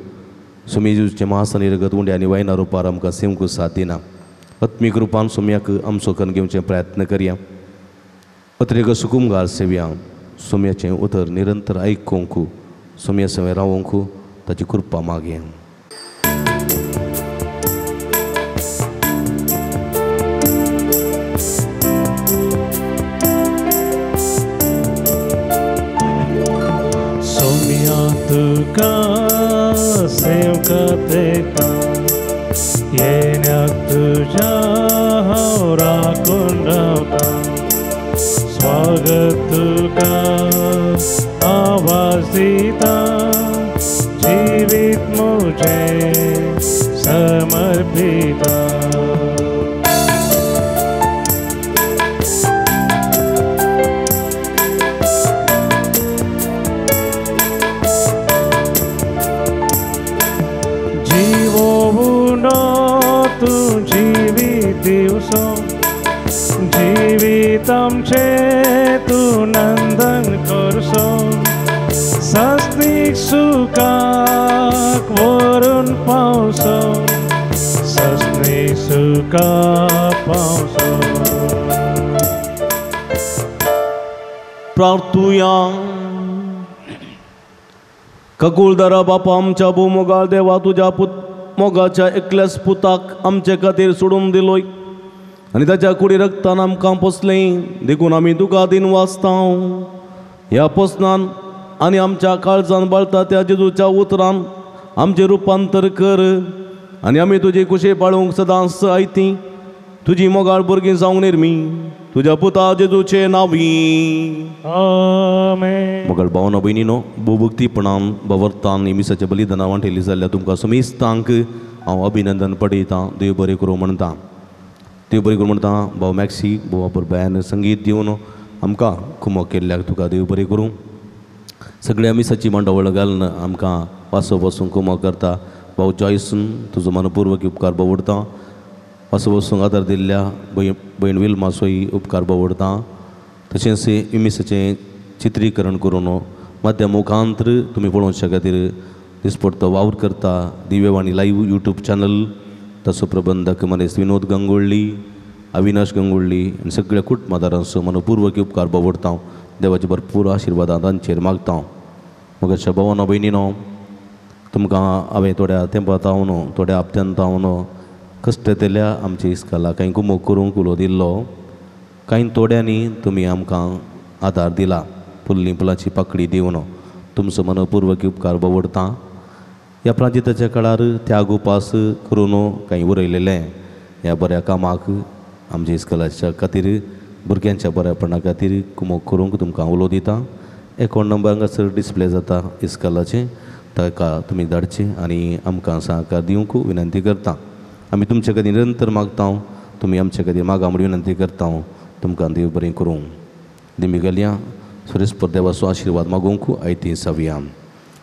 सोमया जेजूचें मास आनी रगत उंडे आनी वायना रुपार आमकां सेमकू साथ दिना. आत्मीक रुपान सोमयाक आमचो करून घेवचें प्रयत्न करया. अत्रेक सुकुमगार सेवया. सोमयाचें उतर निरंतर आयकूंक, सोमया सवें रावोंक ताची कृपा मागया. सोमया तुका सेवकात येता, येण्याक तुज्या हांव राखून रावता. स्वागत तुका आवाज दिता, जिवीत म्हजें समर्पिता. जिवो उणो तूं जिवीत दिवसो, जिवीत आमचें तूं नंदन करसो. सस्नीक सुखाक व्हरून पावसो, सस्नीक सुखाक पावसो. प्रार्थुया. ककुलदारा बापा आमच्या भोमोगाळ देवा, तुज्या पूत मोगाच्या एकल्याच पुताक आमचे खातीर सोडून दिलोय आनी ताच्या कुडी रक्तान आमकां पोसलें देखून आमी तुका दिन वाचता. ह्या पोसनान आनी आमच्या काळजान बाळता त्या जेजूच्या उतरान आमचें रुपांतर कर आनी आमी तुजी कुशी पाळूंक सदांच आयती तुजी मोगाळ भुरगीं जावंक निर्मी तुज्या पुता जेजूचे नांवी. आमेन. मोगाळ भावना भयणीनो, भोवभक्तीपणान भवर्तान मिसाच्या बलिदाना वांटेली जाल्ल्या तुमकां समेस्तांक हांव अभिनंदन पडयतां. देव बरें करूं म्हणटा, देव बरें करूं म्हणटा. भाव मॅक्सी भाव परबयान संगीत दिवन आमकां कुमो केल्ल्याक तुका देव बरें करूं. सगळ्या मिसाची मांडावळ घालून आमकां वासो बसूंक कुमो करता भाव जॉयसून तुजो मनपूर्वक उपकार बावडता. वासो बसूंक आदार दिल्ल्या भयण विल्मासोय उपकार बावडता. तशेंच मिसाचें चित्रीकरण करून माध्यम मुखांतर तुमी पळोवच्या खातीर दिसपडतो वावर करता दिव्यवाणी लायव्ह यूट्यूब चॅनल ताचो प्रबंधक मनेस विनोद गंगोळ्ळी, अविनाश गंगोळ्ळी आनी सगळ्या कुटुंबादारांचो मनपूर्वक उपकार बावडता. देवाचे भरपूर आशिर्वादां तांचेर मागता. मगच्या भावानो भयणीनो, तुमकां हांवें थोड्या तेंपा तावन थोड्या हप्त्यान तावन कश्ट दिल्या आमच्या इस्काला कांय कुमोक करूंक उलो दिल्लो, कांय थोड्यांनी तुमी आमकां आदार दिला फुल्ली फुलाची पाकळी दिवन तुमचो मनपूर्वक उपकार बावडता. ह्या प्रांजिताच्या काळार त्याग उपास करून कांय उरयलेलें ह्या बऱ्या कामाक आमच्या इस्कॉलाच्या खातीर भुरग्यांच्या बऱ्यापणा खातीर कुमोक करूंक तुमकां उलो दिता. एकावंट नंबर हांगासर डिस्प्ले जाता इस्कॉलाचें, ताका तुमी धाडचें आनी आमकां सहकार दिवंक विनंती करता. आमी तुमचे खातीर निरंतर मागता, तुमी आमचे खातीर मागा म्हूण विनंती करता. तुमकां देव बरें करूं. दिमी घालया सुरेशपर देवाचो आशिर्वाद मागूंक आयती सावया.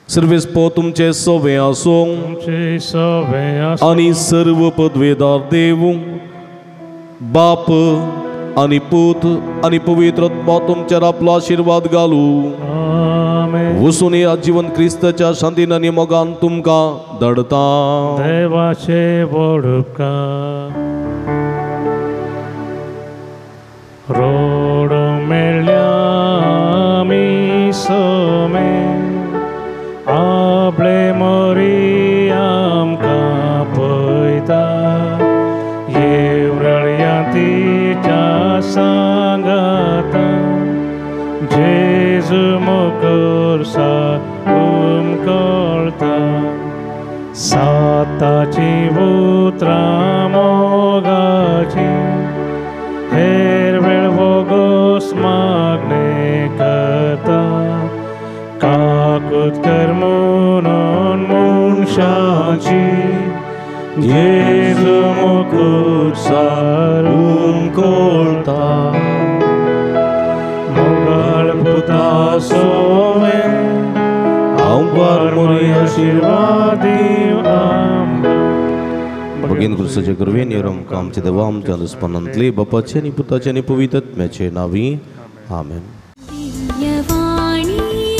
सर्वेस पो तुमचे सवे आसूं आनी सर्व पदवेदार देव बाप आनी पूत आनी पवित्र आत्मा तुमचेर आपलो आशिर्वाद घालू. वसून ह्या जिवन क्रिस्ताच्या शांतीन आनी मोगान तुमकां धाडता. देवाचे व्हड उपकार. रोड मेळ्ळ्या आमी सोमे आपले मोरी आमकां पळयता येवरळ्या तिच्या सांगाता जेजू मोकरसा उमकळता साताची उतरां मोगाची हेर वेळ वोगोस मागणे करता काकूत कर म्हणून मनशाची जेजू मोकरसा उमकळता मोगाळ पुता सोवे आंबार मोरी आशिर्वाद दीव आमकां. भगीन क्रिस्ताचे कृपेन आमकां आमच्या देवा आमच्या दुस्पनांतले बापाचे आनी पुताचे आनी पवित्र आत्म्याचे नांवी आमेन. दिव्यवाणी.